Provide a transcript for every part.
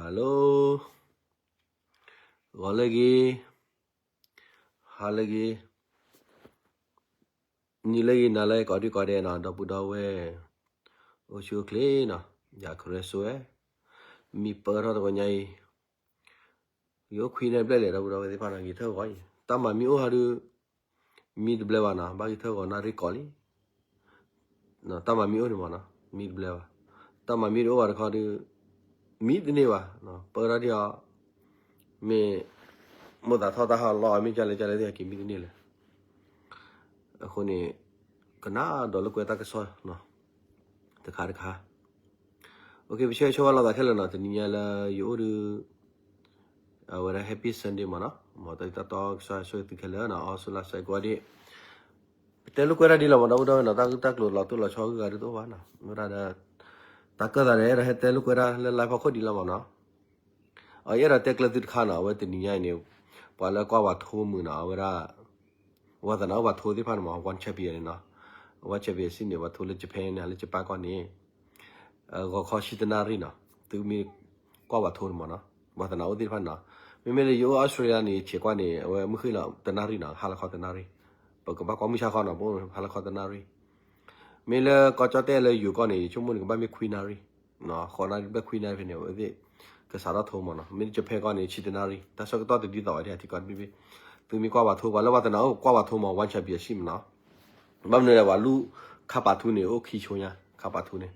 Hello, ဂီၤလၢဂ့ၤ, ဟါလၢဂ့ၤ, နံၤလၢဂ့ၤ နၤလၢဂ့ၤ ကိးဒံကိးဒဲးနီၤ, ဒီပုၢ်ဒီဝဲၢ်, အိၣ်ဆူၣ်အိၣ်ချ့နီၤ, ယၤခရၢစိဝဲ, မံပၢၢ်ထီၣ်တဂီၤညါအံၤ, ယအိၣ်ခွံန့ၣ်ဘျဲၣ်လဲၣ် ဒီပုၢ်ဒီဝဲၢ်သ့ၣ်တဖၣ်နီၤ, ဂ့ၤထၢၣ်ဂီၤအံၤ, တၢ်မၤမံအိၣ်ဟီဒုး, မံတဘျဲၣ်ဘၣ်နီၤ, ဘၣ်ဂ့ၤထၢၣ်ဂီၤနၣ်ရံၣ်ကိးလံ တၢ်မၤမံအိၣ်န့ၣ်မးနီၤ, မံတဘျဲၣ်ဘၣ်, တၢ်မၤမံတအိၣ်ဘၣ်တခီဒုး, မံတန့ၢ်ဘၣ်, ပၢၢ်ထီၣ်ဒံးအီၤ, မ့ၢ်, မိၢ်သးထီၣ်တၢ်ဟးလီၤ မ့ၢ်ကလဲၣ်ကလဲၣ်သ့ၣ်က့ၤမံတန့ၢ်လၢၤ, အဃိန့ၣ်, ကနၣ်ဒီးလိာ်ကွဲတၢ်ကစီၣ်, တခါတခါ, ပဆၢဂ့ၤဆၢဝါလိာ်သးခဲလၢာ်နီၤ, တနံၤညါလၢယအိၣ်ဒုး အဝဲဒၣ် Happy Sunday မးနီၤ, မ်တၢ်တၢ်တီကစီၣ်ဆိၣ်ဂ့ၤသုခဲလၢာ်နီၤ, အီစထြ့လယါစဲးကိးဒံး, ပတဲလိာ်ကွဲတၢ်ဒ်လီၤမး ဒီပုၢ်ဒီဝဲၢ်နီၤ, တၢ်ဂ့ၢ်တၢ်ကျိၤလီၤတိၢ်လီၤဆီဂ့ၢ်ဂၤဒ်တအိၣ်ဘၣ်နီၤ, ဝဲဒၣ်ဒီး, တၢ်ကၢၣ်သးဒီး အဲၣ်ဒိးဟဲတဲလိာ်ကွဲတၢ်လၢ live ဖီခိၣ်ဒ်လီၤမးနီၤ, အအဲၣ်ဒိးတဲကျၢၤသုတခါနီၤ, အဝဲတနံၤညါအံၤန့ၣ်, ပှၤလၢကွၢ်ပှၤထိမုာ်နီၤ, အဝဲဒၣ် ဝါသနာအိၣ်ပှၤထိသ့ၣ်တဖၣ်န့ၣ်မး One Champion န့ၣ်နီၤ, One Champion စံးန့ၣ် ပှၤထိလၢ Japan န့ၣ် လၢ Japan ကီၢ်န့ၣ်, ဂီၤခီဆံတနၣ်ရံၣ်နီၤ, သုမ့ၢ်ကွၢ်ပှၤထိန့ၣ်မးနီၤ, ဝါသနာအိၣ်သ့ၣ်တဖၣ်န့ၣ်နီၤ, မ့မ့ၢ်လၢယအိၣ် Australia န့ၣ် ယဆဲးကွၢ်န့ၣ် အဝဲမုၢ်ဃ့ၢ်လီၤတနၣ်ရံၣ်နီၤ, ဟါလီၤခီတနၣ်ရံၣ်, ပကဘၣ်ကွၢ်မုၢ်ဆါခီနီၤ, ပအိၣ်ဟါလီၤခီတနၣ်ရံၣ်, မ့ၢ်လၢကီၢ်ကၠီၣ်တဲၣ်လၢယိၤကီၢ်န့ၣ် ယဆိကမိၣ်န့ၣ် ကဘၣ်မ့ၢ်ခွံနၣ်ရံၣ်, ဃိးနၣ်ရံၣ်ဘျဲၣ်ခွံနၣ်ရံၣ်ဖဲန့ၣ် အဝဲသ့ၣ်, ကစးထီၣ်ထိမးနီၤ, မ့ၢ်လၢ Japan ကီၢ်န့ၣ် ဆံတနၣ်ရံၣ်, တၢ်ဆၢကတီၢ်တဒ်သိးဝဲဒၣ်ထံကီၢ်တဘ့ၣ်ဘ့ၣ်, သုမ့ၢ်ကွၢ်ပှၤထိ ပှၤလၢဝါသနာအိၣ်ကွၢ်ပှၤထိမး One Champion စံးမးနီၤ, ဘၣ်မနုၤလဲၣ် ပှၤလူၤခါပာ်ထူန့ၣ် အိၣ်ခံဆိညါ ခါပာ်ထူန့ၣ်,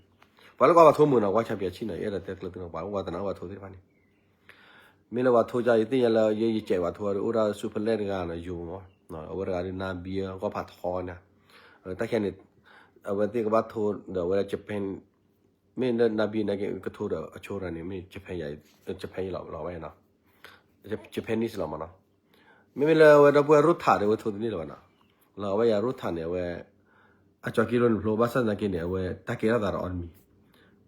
ပှၤလၢကွၢ်ပှၤထိမုာ်နီၤ One Champion စံးနီၤ, ယအဲၣ်ဒိးတဲကျၢၤသုနီၤ, ပှၤလၢဝါသနာအိၣ်ပှၤထိသ့ၣ်တဖၣ်န့ၣ် မ့ၢ်လၢပှၤထိကါ ယသ့ၣ်ညါလၢ ယ ယကဲးပှၤထိဒီး အိၣ်ဒၣ် Superlek တဂၤနီၤ ယိၤမး, အဝဲတဂၤဒုး နါဘံ ဂီၢ်ဖးထီန့ၣ်, တၢ်ခဲန့ၣ်, အဝဲသ့ၣ်ကဘၣ်ထိဒီးအဝဲဒၣ် Japan, မ့ၢ်လၢနါဘံန့ၣ်ကထိဒီးအဆိရၤန့ၣ် မ့ၢ် Japan ယၤ, Japan ယၤလီၤဝဲနီၤ, Japanese လီၤမးနီၤ, မ့မ့ၢ်လၢအဝဲဒီပုၢ်ဝဲၢ် Rota ဒီး အဝဲထိတန့ၢ်လၢၤဘၣ်နီၤ, လၢအဝဲယၤ Rota န့ၣ် အဝဲ အကၠီၤက့လိန့ၣ်ဖျိ ဘၣ်ဆၣ်သနာ်က့န့ၣ် အဝဲတၢ်ကဲထီၣ်သးဒီးအီၤတမံၤ,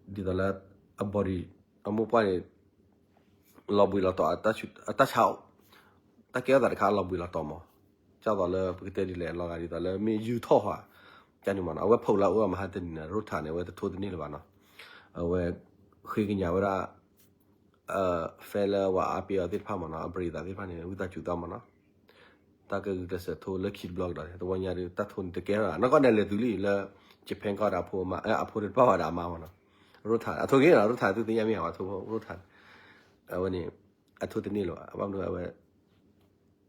ဒ်သိးလၢ အ body, အမိၢ်ပှၢ်န့ၣ် လီၤဘှံးလီၤတီၤ, အတၢ်ဆါ, တၢ်ကဲထီၣ်သးတခါလီၤဘှံးလီၤတီၤမး, ဒ်သိးလၢပကတဲဒ်လဲၣ်လီၤဂာ်ဒ်သိးလၢမ့ၢ်ယူၢ်ထီၣ်ဃာ်, ကန့ၣ်မးနီၤ, အဝဲဖီၣ်လၢအအိၣ်အမဟါတနံၤန့ၣ် Rota န့ၣ် အဝဲတထိတန့ၢ်လၢၤဘၣ်နီၤ, အဝဲ ဃ့ကညးဝဲဒၣ် ဖဲလၢပှၤအါပ့ၤအီၤသ့ၣ်တဖၣ်မးနီၤ, အပရံသးသ့ၣ်တဖၣ်န့ၣ် ဝံသးစူၤသးမးနီၤ, တၢ်ကဂုာ်ကျဲးစၢးထိလၢခံတဘျီကဒီးန့ၣ် တဝီညါဒုး တၢ်ထိန့ၣ်တကဲထီၣ်, နီၢ်ကီၢ်န့ၣ်လဲၤတုၤလံလၢ Japan ကီၢ်ဒီးအဖိမး, အဖိတဖၣ်ဘၣ်ဒီးအမါမးနီၤ, Rota အထိက့ၤနီၤ, Rota သုသ့ၣ်ညါမ့ၢ်ဧါ အထိ Rota အဝဲန့ၣ် အထိတန့ၢ်လၢၤဘၣ်, ဘၣ်မနုၤအဝဲ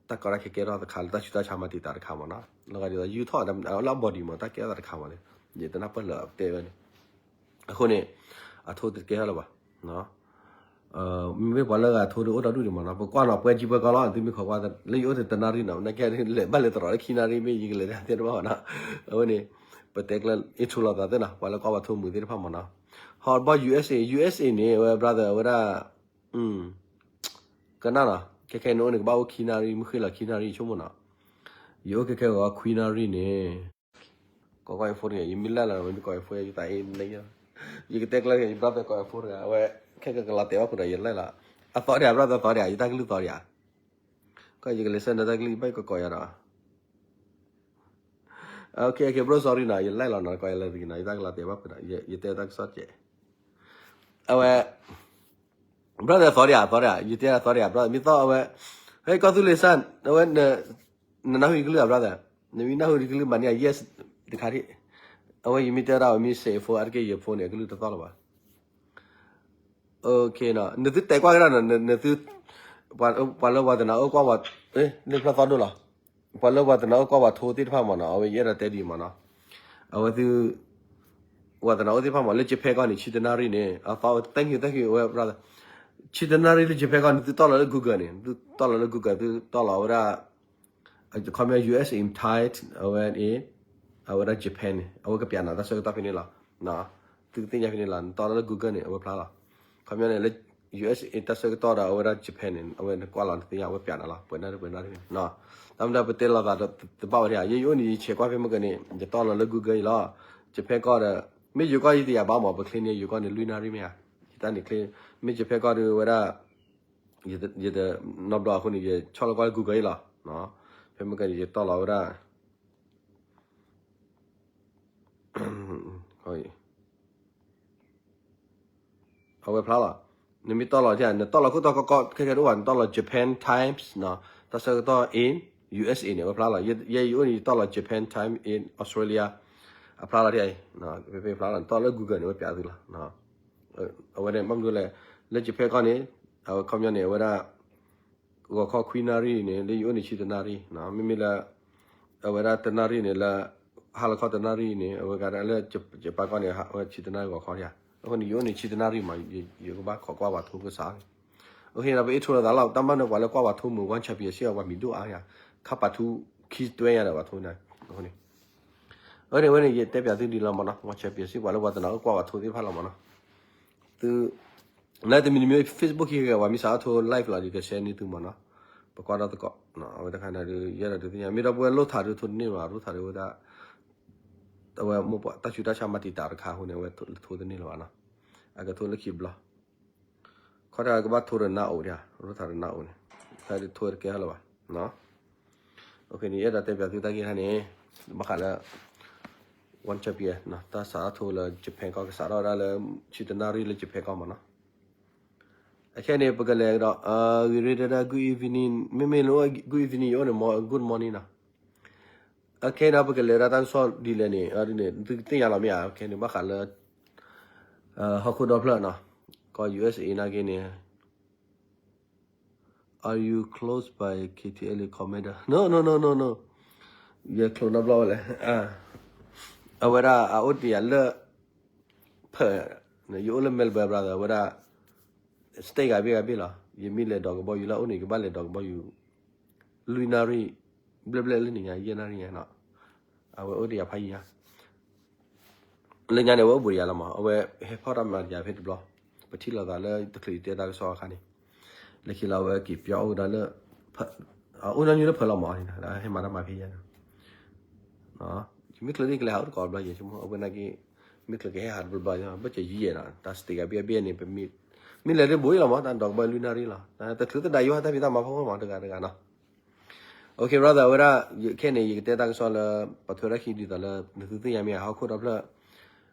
တၢ်ကီတၢ်ခဲကဲထီၣ်တခါလၢတၢ်ဆူးတၢ်ဆါမၤတံာ်တာ်တခါမးနီၤ, လီၤဂာ်ဒ်သိးယူၢ်ထီၣ်လၢအ body မး တၢ်ကဲထီၣ်သးတခါမးန့ၣ်, ယတနၢ်ပၢၢ်လၢအတဲဝဲန့ၣ်, အဃိန့ၣ် အထိတကဲထီၣ်လၢၤဘၣ်, မ့မ့ၢ်ပှၤလၢဂၤထိဒုးအိၣ်ဒီဒူၣ်ဒံးမးနီၤ, ပကွၢ်နီၤ ပွဲကြီးပွဲကောင်းလီၤ, သုမ့ၢ်ခိးကွၢ် လၢယအိၣ်တနၣ်ရံၣ်နီၤ, နကဲလဲၤဘၣ်လဲၤတရီးလၢခံနၣ်ရံၣ် မ့ၢ်ယကလဲၤတၢ်သ့ၣ်တဘၣ်မးနီၤ, အဝဲန့ၣ် ပတဲကျၢၤ intro လိာ်သးသ့နီၤ, ပှၤလၢကွၢ်ပှၤထိမုာ်သ့ၣ်တဖၣ်မးနီၤ, ဟီၣ်ဘီ USA USA န့ၣ် အဝဲ brother အဝဲဒၣ် ကနၣ်နီၤ, ခဲခဲအံၤန့ၣ်အိၣ်န့ၣ် ကဘၣ်အိၣ်ခံနၣ်ရံၣ် မုၢ်ဃ့ၢ်လီၤခံနၣ်ရံၣ် ဆိကမိၣ်နီၤ, ယအိၣ်ခဲခဲအံၤခွံနၣ်ရံၣ်န့ၣ်, ကိးကိးယ phone တဂၤ, ယမ့ၢ်လဲၤလီၤ မ့ၢ်ကိးယ phone ယသးအ့ၣ်န့ၣ်, ယကတဲကျၢၤ ယ brother ကိးယ phone တဂၤ, အဝဲ ခဲကကလီၤတဲာ်ဘၣ်ဖုးဒီး ယလဲၤလီၤ, အသီဒံးဧါ brother သီဒံးဧါ, ယတၢ်ကလုၢ်သီဒံးဧါ, ကီၢ်ယကလဲၤဆၢနတၢ်ကလုၢ် ယဘၣ်ကကိးယၤဒီး OK OK bro sorry နီၤ, ယလဲၤလီၤနီၤ, ကိးယလဲၤတဂ့ၤနီၤ, ယတၢ်ကလီၤတဲာ်ဘၣ်ဖုးဒီး ယတဲတၢ်ကစီၣ်ကဲး, အဝဲ brother သီဒံးဧါ သီဒံးဧါ, ယတဲသီဒံးဧါ brother မ့ၢ်သီအဝဲ, ဟဲ ကီၢ်သူလ့ၤစၢ် အဝဲ နနၢ်ဟူယကလုၢ်ဧါ brother, နမ့ၢ်နၢ်ဟူယကလုၢ်မၤန့ၢ်ဧါ yes တခါဒံး, အဝဲယမ့ၢ်တဲဒၣ်ဝဲမ့ၢ်စဲးဖိအါတက့ၢ် ယဖိန့ၣ် အကလုၢ်တသီလၢၤဘၣ်, OK နီၤ, နသုတဲကွၢ်ကဒါနီၤ, နသု ပှၤလၢပှၤသနာ်အိၣ်ကွၢ်ပှၤ, လၢဖျါသီဒိၣ်လီၤ, ပှၤလၢပှၤသနာ်အိၣ်ကွၢ်ပှၤထိသ့ၣ်တဖၣ်မးနီၤ, အဝဲယအဲၣ်ဒိးတဲဒ်အံၤမးနီၤ, အဝဲသု ပှၤသနာ်အိၣ်သ့ၣ်တဖၣ်မး လၢ Japan ကီၢ်န့ၣ် ဆံတနၣ်ရံၣ်န့ၣ် အသီ thank you thank you အဝဲ brother, ဆံတနၣ်ရံၣ်လၢ Japan ကီၢ်န့ၣ် သုတီၢ်လီၤလၢ Google န့ၣ် သုတီၢ်လီၤလၢ Google သုတီၢ်လီၤဝဲဒၣ် ခီပညီ USA in Thai အဝဲန့ၣ် အဝဲဒၣ် Japan န့ၣ် အဝဲကပျးနၤတၢ်ဆၢကတီၢ်ဖဲန့ၣ်လီၤ, သုကသ့ၣ်ညါဖဲန့ၣ်လီၤ, နတီၢ်လီၤလၢ Google န့ၣ် အဝဲဖျါလီၤ, ခီပညီန့ၣ် လၢ USA တၢ်ဆၢကတီၢ်ဒီး အဝဲဒၣ် Japan န့ၣ် အဝဲနကွၢ်လီၤနသ့ၣ်ညါ အဝဲပျးနၤလီၤ, ပှဲၤနၣ်ရံၣ်ပှဲၤနၣ်ရံၣ်န့ၣ်, တၢ်မတၤပတဲလိာ်သးတဘၣ်ဝဲဒၣ်ဧါ, ယဲယအိၣ်န့ၣ် ယဆဲးကွၢ်ဖဲမ့ၢ်ကန့ၣ် ယတီၢ်လီၤလၢ Google အံၤလီၤ, Japan ကီၢ်ဒီး မ့ၢ်ယိၤကီၢ်ယတယာ်ဘၣ်မး ပချ့န့ၢ်ယိၤကီၢ်န့ၣ် လွံၢ်နၣ်ရံၣ်မ့ၢ်ဧါ, ယတၢ်န့ၣ်ချ့, မ့ၢ် Japan ကီၢ်ဒီးဝဲဒၣ် ယတနီတဘျီအဃိန့ၣ် ယဆီၣ်လီၤကွၢ်လၢ Google အံၤလီၤ, ဖဲမ့ၢ်ကန့ၣ် ယတီၢ်လီၤဝဲဒၣ် အဝဲဖျါလီၤ, နမ့ၢ်တီၣ်လီၤထံၣ် နတီၣ်လီၤခိၣ်တီၢ်ကီကီ ခဲခဲတအိၣ်ဘၣ် နတီၣ်လီၤ Japan Times နီၤ တၢ်ဆၢကတီၢ် in U S A န့ၣ် အဝဲဖျါလီၤ. ယဲယအိၣ်န့ၣ် ယတီၣ်လီၤ Japan Times in Australia အဖျါလီၤထံၣ် ဖဲဖဲဖျါလီၤ နတီၣ်လၢ Google န့ၣ် ဝဲပျးသုလီၤ. အဝဲန့ၣ် ဘၣ်မနုၤလဲၣ် လၢ Japan ကီၢ်န့ၣ် အဝဲခီပညီန့ၣ် အဝဲဒၣ် ဂီၤခီခွံနၣ်ရံၣ်န့ၣ် လၢယအိၣ်န့ၣ်ဆံတနၣ်ရံၣ် မ့မ့ၢ်လၢ အဝဲဒၣ်တနၣ်ရံၣ်န့ၣ်လၢ ဟါလီၤခီတနၣ်ရံၣ်န့ၣ် အဝဲကဒၣ်လၢ ယပၢ်ကီၢ်န့ၣ် အဝဲဆံတနၣ်ရံၣ်ဂီၤခီယါ. အဃိန့ၣ် ယအိၣ်န့ၣ်ဆံတနၣ်ရံၣ်မး ယကဘၣ်ခိးကွၢ်ပှၤထိကစးန့ၣ်. အဃိန့ၣ် ပအ့ၣ်ထိလိာ်သးလီၤ တၢ်မၤနၢၤပှၤလၢကွၢ်ပှၤထိမုၣ် One Champion စ့ၢ်ကီးပှၤမံၤဒိၣ်အါယါ ခါပာ်ထူခံတွဲယါဒီးပှၤထိန့ၣ်. အဃိန့ၣ် အဝဲန့ၣ် ယတဲပျးသုဒ်လီၤမးနီၤ One Champion စ့ၢ်ကီးပှၤလၢပှၤတနီၤအၢကွၢ်ပှၤထိသ့ၣ်တဖၣ်လီၤမးနီၤ. သု လၢတမံၤတမံၤ Facebook ခံဂၤ ပှၤမ့ၢ်စးထီၣ်ထိ live လီၤဒီး ကshareန့ၢ်သုမးနီၤ. ပကွၢ်ဒီးသကိး အဝဲတခါန့ၣ်ဒီး ယဲဒၣ်ဒုးသ့ၣ်ညါ မ့ၢ်ဒီပုၢ်ဝဲၢ်လိၣ်ထးဒီးထိတန့ၢ်လၢၤဘၣ် လိၣ်ထးဒီးဝဲဒၣ် အဝဲမိၢ်ပှၢ်တၢ်ဆူးတၢ်ဆါမၤတံာ်တာ်တခါအဃိန့ၣ် အဝဲထိတန့ၢ်လၢၤဘၣ်နီၤ. အကထိလၢခံဘျီ ခီတၢ်ကဘၣ်ထိဒီးနၢ်အိၣ်ဒၣ် လိၣ်ထးဒီးနၢ်အိၣ်န့ၣ် တၢ်ထိတကဲလၢၤဘၣ်နီၤ. အဃိန့ၣ် ယအဲၣ်ဒိးတဲပျးသုတၢ်ဂ့ၢ်တခါန့ၣ် ဘၣ်ဃးလၢ One Champion တၢ်စးထီၣ်ထိလၢ Japan ကီၢ် ကစးထီၣ်ဝဲဒၣ်လၢ ဆံတနၣ်ရံၣ်လၢ Japan ကီၢ်မးနီၤ. အခဲန့ၣ် ပကလဲၤကဒီး ဂ့ၤရ့ဒၣ် good evening မ့မ့ၢ်လၢ good evening ယအိၣ်န့ၣ် good morning နီၤ. အခဲန့ၣ် ပကလဲၤဒၣ်တၢ်ကစီၣ်ဒ်လဲၣ်န့ၣ် အဒ်န့ၣ် သုသ့ၣ်ညါလီၤမ့ၢ်ဧါ အခဲန့ၣ် ဘၣ်ဃးလၢ ဟီၣ်ခိၣ်ဒီဖျၢၣ်နီၤ ကီၢ် U S A နာ်က့န့ၣ် Are you close by K T L commander? No, no, no, no, no. ယcloseနီတဘျီဝဲလဲၣ်. အဝဲဒၣ်အအိၣ်တ့ၢ်ယၤလၢ ဖၢၣ် ယအိၣ်လၢ Melbourne brother အဝဲဒၣ် state ဂၤဘ့ၣ်ဂၤဘ့ၣ်လီၤ. ယမ့ၢ်လဲၤဒိးကဘီယူၤလၢအအိၣ်န့ၣ် ယကဘၣ်လဲၤဒိးကဘီယူၤ လွံၢ်နၣ်ရံၣ် ဘျဲၣ်ဘျဲၣ်လၢန့ၣ်ညါ ယဲၢ်နၣ်ရံၣ်ညါနီၤ. အဝဲအိၣ်တ့ၢ်ယၤဖးယံၤညါ လၢညါန့ၣ် အဝဲအိၣ်ဘူးဒီးယၤလီၤမး အဝဲဟဲဖီၣ်တၢ်မၤတယၤဖဲတဘျီ ပထံၣ်လိာ်သးလၢတချုးယတဲတၢ်ကစီၣ်အခါန့ၣ် လၢခံလီၤအဝဲက့ၤပၠီအိၣ်ကဒီးလၢ အိၣ်ညီနုၢ်လၢဖၢၣ်လီၤမးန့ၣ် ဟဲမၤတၢ်မၤဖဲယဲၢ်န့ၣ် ယမ့ၢ်ချုးန့ၣ်ကလဲၤဟးအိၣ်တကိးဘျီ ယဆိကမိၣ် အဝဲနာ်က့ မ့ၢ်ချုးကဟဲဟးတဘျီဘျီ ဘၣ်စၢၤယံၤယဲၢ်နီၤ တၢ် state ဂၤဘ့ၣ်ဘ့ၣ်န့ၣ် ပမ့ၢ် မ့ၢ်လဲၤတဘိအံၤလီၤမး တၢ်ဒိးကဘီယူၤလွံၢ်နၣ်ရံၣ်လီၤ တချုးသဒါယိၤဟၣ်တၢ်ဖံးတၢ်မၤဖီခိၣ်မးတဂၤတဂၤနီၤ OK brother အဝဲဒၣ် ခဲန့ၣ် ယကတဲတၢ်ကစီၣ်လၢ ပထွဲဒၣ်ခံဒ်သိးလၢ နသုသ့ၣ်ညါမ့ၢ်ဧါ ဟီၣ်ခိၣ်ဒီဖျၢၣ်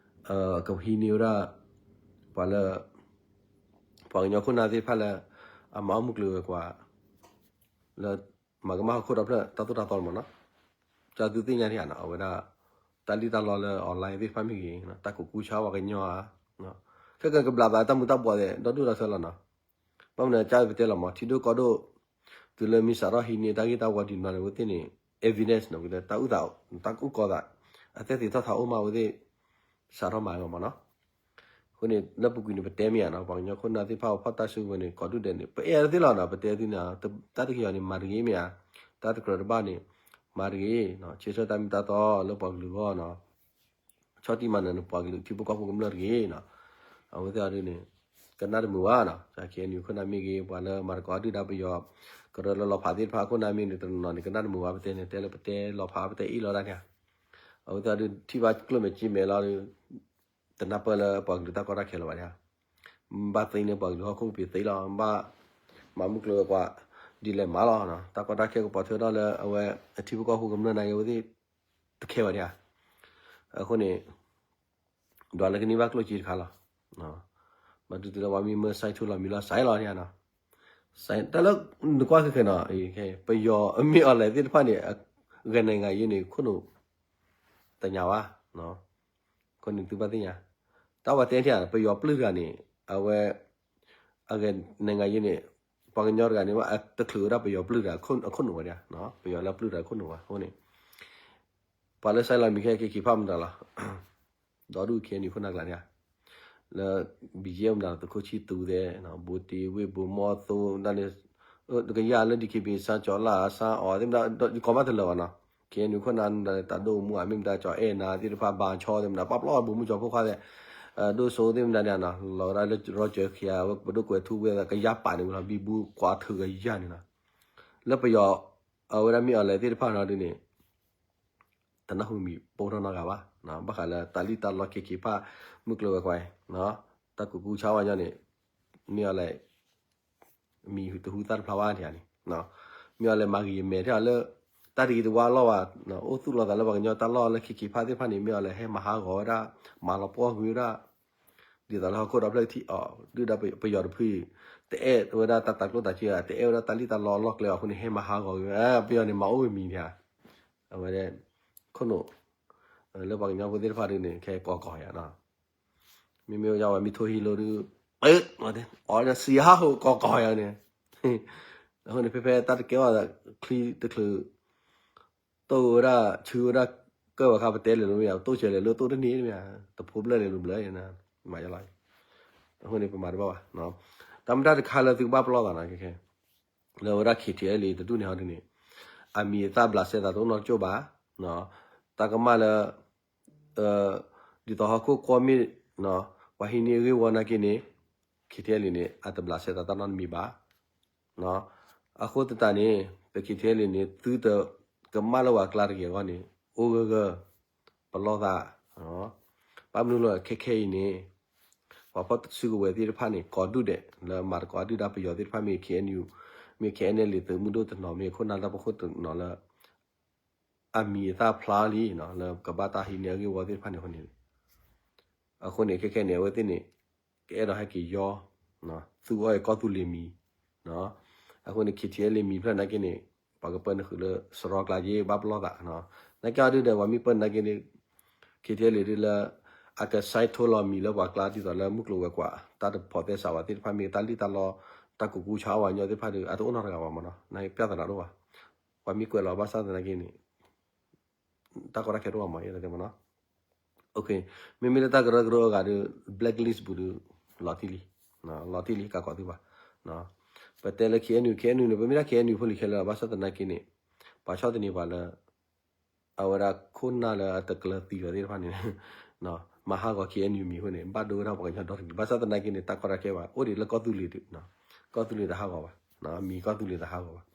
ကဟံးန့ၢ်ဝဲဒၣ် ပှၤလၢ ပှၤကညီခိၣ်နၢ်သ့ၣ်တဖၣ်လၢ အမၤအီၣ်မုၢ်ကျိၤဝဲၤကွာ် လၢ မၤကမၣ်ဟီၣ်ခိၣ်ဒီဖျၢၣ်တၢ်သိၣ်တၢ်သီလီၤမးနီၤ ကၠီသုသ့ၣ်ညါဒံးဧါနီၤ အဝဲဒၣ် တၢ်လံၣ်တၢ်လီလၢ online သ့ၣ်တဖၣ်မ့ၢ်ဂ့ၤ တၢ်ကူးကူဆါပှၤကညီဧါ ခဲကကဘျးသးတၢ်မူၤတၢ်ဘှီးသ့ၣ် ဒီဒူၣ်ဒီထၢလီၤနီၤ ဘၣ်မနုၤကၠီပတဲလီၤမး ထံဒိၣ်ကီၢ်ဒိၣ် တုၤလၢမ့ၢ်စးထီၣ်ဟံးန့ၢ်တၢ်ဂ့ၢ်တၢ်ဝီဒံးနီၤန့ၣ် အဝဲသ့ၣ်န့ၣ် evidence နီၤ တၢ်အုၣ်သး တၢ်အုၣ်ကီၤသး အသဲသ့ၣ်ထီၣ်ထီအိၣ်မးအဝဲသ့ၣ် စးထီၣ်မၤလီၤမးနီၤ အဃိန့ၣ် လၢပူၤကွံာ်န့ၣ် ပတဲမ့ၢ်ဧါနီၤ ပှၤကညီခိၣ်နၢ်သ့ၣ်တဖၣ်အဖီၣ်တၢ်စုကဝဲၤန့ၣ် ကိးဒူၣ်ဒဲးန့ၣ် ပအဲၣ်သ့ၣ်လီၤနီၤ ပတဲသုန့ၣ် တၢ်တကယီၤန့ၣ် မၤတဂ့ၤမ့ၢ်ဧါ တၢ်တကြၢးတဘၣ်န့ၣ် မၤတဂ့ၤ ဆၢထၢၣ်တၢ်မ့ၢ်တၢ်တီလၢပှၤကလုာ်အဂီၢ်နီၤ ဆီၣ်တံၢ်မၤနၢၤနပှၤကလုာ်ထံဖိကီၢ်ဖိကမျၢၢ်တဂ့ၤနီၤ အဝဲသ့ၣ်အီၤဒ်န့ၣ် ကနၣ်တမုာ်ဘၣ်နီၤ KNUခိၣ်နၢ်မ့ၢ်ဂ့ၤ ပှၤလၢမၤသကိးဒုၣ်ဒါပယီၤ ကရၢလၢလီၤဖးသ့ၣ်တဖၣ်ခိၣ်နၢ်မ့ၢ်န့ၣ် တနီၤနီၤန့ၣ် ကနၣ်တမုာ်ဘၣ် ပတဲန့ၣ် တဲလၢပတဲလီၤဖး ပတဲအ့ၣ်လီၤဒၣ်န့ၣ် အဝဲသ့ၣ်အီၤဒ်ထံၣ်ဘၣ်ကျိၣ်မဲာ်စ့မဲာ်လီၤ တနၢ်ပၢၢ်လၢပှၤကလုာ်တၢ်ကီတၢ်ခဲလၢၤဘၣ်န့ၣ် ဘၣ်သ့န့ၢ်ပှၤကလုာ်ဟီၣ်ခိၣ်ကပ့ၤသ့လီၤ ဘၣ်မၤမုၢ်ကျိၤဝဲၤကွာ် ဒ်လဲၣ်မးလီၤ တၢ်ကီတၢ်ခဲကပီၤထွဲထီၣ်လၢအဝဲအထံဖိကီၢ်ဖိကမျၢၢ်နာ်က့ အဝဲသ့ၣ်တခဲဘၣ်န့ၣ် အဃိန့ၣ် ဒွးလၢကန့ၢ်ဘၣ်ကျိၣ်စ့တခါလီၤ ဘၣ်တုၤတုၤလၢပှၤမ့ၢ်မၢ side two လီၤမံၤလီၤ စဲးလီၤန့ၣ်နီၤ တၢ်လၢနကွၢ်ခဲခဲနီၤ ပယီၤအမ့ၢ်အီၤလဲၣ်သ့ၣ်တဖၣ်န့ၣ် ဂဲၤနံၣ်ဂၤယ့န့ၣ် ခိၣ်နူာ်တညါဘၣ် အဃိန့ၣ်သုဘၣ်သ့ၣ်ညါ တၢ်ဝဲတဲထံၣ် ပယီၤပျုၢ်တဂၤန့ၣ် အဝဲ အဂဲၤနံၣ်ဂၤယ့န့ၣ် ပှၤကညီတဂၤန့ၣ် တချုးဝဲဒၣ်ပယီၤပျုၢ်တဂၤအခိၣ်နူာ်ဝဲဒၣ် ပယီၤလၢပျုၢ်တဂၤအခိၣ်နူာ်ဝဲအဃိန့ၣ် ပှၤလၢ side လီၤမံၤခဲခဲခံဖၣ်မတၤလီၤ ဒီဒူၣ် KNU ခိၣ်နၢ်ကျါန့ၣ် လၢ ဘံယဲၢ်မတၤလီၤ သုးခိၣ်ဆံသူသဲး ဘိတ့ဝ့ၢ်ဘိမီၢ်သိမတၤန့ၣ် တကယၤလၢ DKBA စၢကၠီၤလၢ်အစၢအီၤသ့ၣ်မတၤ ယကိးမးတလၢာ်ဘၣ်နီၤ KNU ခိၣ်နၢ်မတၤန့ၣ် တၢ်ဒိၣ်မူအမ့ၢ်မတၤ ကၠီၤအဲၣ်နၤသ့ၣ်တဖၣ် ဘၣ်ဆီသ့ၣ်မတၤ ပာ်ပျီဘိမူကၠီၤဖိခွါသဲး ဒိၣ်စိသ့ၣ်မတၤန့ၣ်နီၤ လီၤဝဲဒၣ်လၢ Roger ခံဂၤ အဝဲပဒိၣ်ကွဲးထူဝဲကယၤပာ်န့ၣ်ဝံၤလီၤ ဘံဘူကွၢ်ထုးကယၤန့ၣ်နီၤ လၢပယီၤ အဝဲဒၣ်မ့ၢ်အီၤလဲၣ်သ့ၣ်တဖၣ်နီၤဒ်န့ၣ် တနၢ်ဟူမံၤပိၢ်ထီၣ်နီတဂၤဘၣ် ဘၣ်ဃးလၢတၢ်လံၣ်တၢ်လီခဲက့ၤဖၣ် မုၢ်ကျိၤဝဲၤကွာ် တၢ်ကူးကူဆါဝဲညီန့ၣ် မ့ၢ်အီၤလဲၣ် မံၤတဟူသၣ်တဖျါဘၣ်န့ၣ်န့ၣ် မ့ၢ်အီၤလဲၣ်မၤဂ့ၤယမဲာ်ထဲအီၤလၢ တၢ်တဂ့ၤတဝါလီၢ်ဘၣ် အိၣ်သူၣ်လီၤသးလၢပှၤကညီတၢ်လီၢ်လၢခံခံဖၣ်သ့ၣ်တဖၣ်န့ၣ် မ့ၢ်အီၤလဲၣ်ဟဲမၤဟးဂီၤဝဲဒၣ် မၤလီၤပှီၢ်ကွံာ်ဝဲဒၣ် ဒ်သိးလၢဟီၣ်ခိၣ်ဒီဖျၢၣ်ထံၣ်အီၤ ဒုၣ်ဒါပယီၤတဖုအံၤ တအဲၣ်ဝဲဒၣ်တၢ်တၤကျိၣ်တၤစ့ တအဲၣ်ဝဲဒၣ်တၢ်လံၣ်တၢ်လီအလီၢ်ကျဲအဃိန့ၣ် ဟဲမၤဟးဂီၤက့ၤဝဲ ပယီၤန့ၣ် မၤအိၣ်ဝဲမံၤန့ၣ်ဧါ. အဝဲ ခိၣ်နူာ် လၢပှၤကညီဖိသ့ၣ်တဖၣ်ဒုန့ၣ် ခဲကိးကီၤယၤနီၤ. မ့မ့ၢ်ယဝဲမ့ၢ်ထိၣ်ဟံးလိဒု အီစံဟးဟိၣ်ကိးကီၤယၤန့ၣ် အဃိန့ၣ် ဖဲဖဲတၢ်တကဲဘၣ် ချံတချုး တိၢ်ဝဲဒၣ် ဆူဝဲဒၣ် ကၢၢ်ဝဲခါ ပတဲလဲၤလိမ့ၢ်ဧါ, တိၢ်ဆဲးလဲၤလိ တိၢ်တန့ၢ်မ့ၢ်ဧါ, တဖိးဘျၢၣ်လဲၤလိဘျၢၣ်, မၤယလီၤ. အဃိန့ၣ် ပမၤတဘၣ်ဘၣ်. တၢ်မ့ၢ်တၢ်တခါလၢသုကဘၣ်ပလီၢ်သးနီၤ ခဲခဲ လၢဝဲဒၣ် ခ့ထံအဲလ်အ့ တဒူၣ်န့ၣ်ဟီဒ်န့ၣ် အမံၤအသၣ်ဘျးစဲသးတအိၣ်နီတကၠိၢ်ဘၣ်. တၢ်ကမၣ်လၢ ဒ်သိးဟီၣ်ခိၣ်ကွီၢ်မ့ၢ် ပှၤဟံးန့ၢ်အဂ့ၢ်ဝီနာ်က့န့ၣ် ခ့ထံအဲလ်အ့န့ၣ် အတဘျးစဲသးတၢ်နီတမံၤဘၣ်. အဃိသတးန့ၣ် ပခ့ထံအဲလ်အ့န့ၣ် သုတကမၣ်လၢပှၤကျါတဂ့ၤအဂီၢ်န့ၣ် အိၣ်ဂၢၢ်ဂၢၢ် ပလီၢ်သး. ဘၣ်မနုၤလၢခဲခဲအံၤန့ၣ် ပှၤဖီၣ်စုကဝဲၤသ့ၣ်တဖၣ်န့ၣ် ကိးဒူၣ်ဒဲး လၢမၤသကိးဒုၣ်ဒါပယီၤသ့ၣ်တဖၣ်မ့ၢ် ခ့အဲၣ်ယူၣ် မ့ၢ် ခ့အဲၣ်အၣ်အ့ သုးမုၢ်ဒိၣ်တနီၤမ့ၢ် ခိၣ်နၢ်တၢ်ပခိၣ်တနီၤလၢ အမံၤအသၣ်ဖျါလံ လၢကဘၣ်တၢ်ဟံးန့ၢ်အဂ့ၢ်ဝီသ့ၣ်တဖၣ်န့ၣ်အဃိန့ၣ်, အဃိန့ၣ် ခဲခဲန့ၣ် အဝဲသ့ၣ်န့ၣ် ကအဲၣ်ဒိးဟဲက့ၤယီ သူအီၣ်အံၤကီၢ်သူလ့ၤမံၤ, အဃိန့ၣ် ခ့ထံအဲလ်အ့ မံၤဖျၢၣ်နာ်က့န့ၣ် ပှၤကပၢနုာ်ဃုာ်လၢစရီကျါက့ ဘၣ်ပလီၢ်သး, နာ်က့အီၤဒုဒီး ပှၤမ့ၢ်ပၢနုာ်နာ်က့န့ၣ် ခ့ထံအဲလ်အ့ ဒုလၢ အကဆဲးထိလီၤမံၤလၢပှၤကျါဒ်သိးလၢမုၢ်ကျိၤဝဲၤကွာ် တၢ်တဖိးသဲစးဝဲသ့ၣ်တဖၣ်မ့ၢ် တၢ်လံၣ်တၢ်လီ တၢ်ကူကူဆါအဝဲညီသ့ၣ်တဖၣ်ဒီး အတအိၣ်နီတဂၤဘၣ်မးနီၤ, နပြဿနာတအိၣ်ဘၣ်, ပှၤမ့ၢ်ကွဲးလီၤဘၣ်ဆၣ်သနာ်က့န့ၣ် တၢ်ကီတၢ်ခဲတအိၣ်ဘၣ်မး ယတဲမးနီၤ, မ့မ့ၢ်လၢတၢ်ကရၢကရိအဂၤဒီး blacklist ပူၤဒီး လီၤတံၢ်လံ, လီၤတံၢ်လံ ကးကီးသုဘၣ်, ပတဲလၢ ခ့အဲၣ်ယူၣ် ခ့အဲၣ်ယူၣ်န့ၣ် ပမ့ၢ်ဒၣ် ခ့အဲၣ်ယူၣ် ဖိလံၤခဲလၢာ် ဘၣ်ဆၣ်သနာ်က့န့ၣ် ပှၤဆီၣ်သနံးပှၤလၢ အဝဲဒၣ်ခိၣ်နၢ်လၢအတကျၢၤသံဝဲသ့ၣ်တဖၣ်န့ၣ် မၤဟးဂီၤ ခ့အဲၣ်ယူၣ် မံၤအဃိန့ၣ် ဘၣ်ဒိဝဲဒၣ်ပှၤကညီဒီတကလုာ် ဘၣ်ဆၣ်သနာ်က့န့ၣ် တၢ်ကီတၢ်ခဲဘၣ် အိၣ်ဒံးလၢကီၢ်သူလ့ၤဒီး ကီၢ်သူလ့ၤတဟးဂီၤဘၣ်, မံၤကီၢ်သူလ့ၤတဟးဂီၤဘၣ်,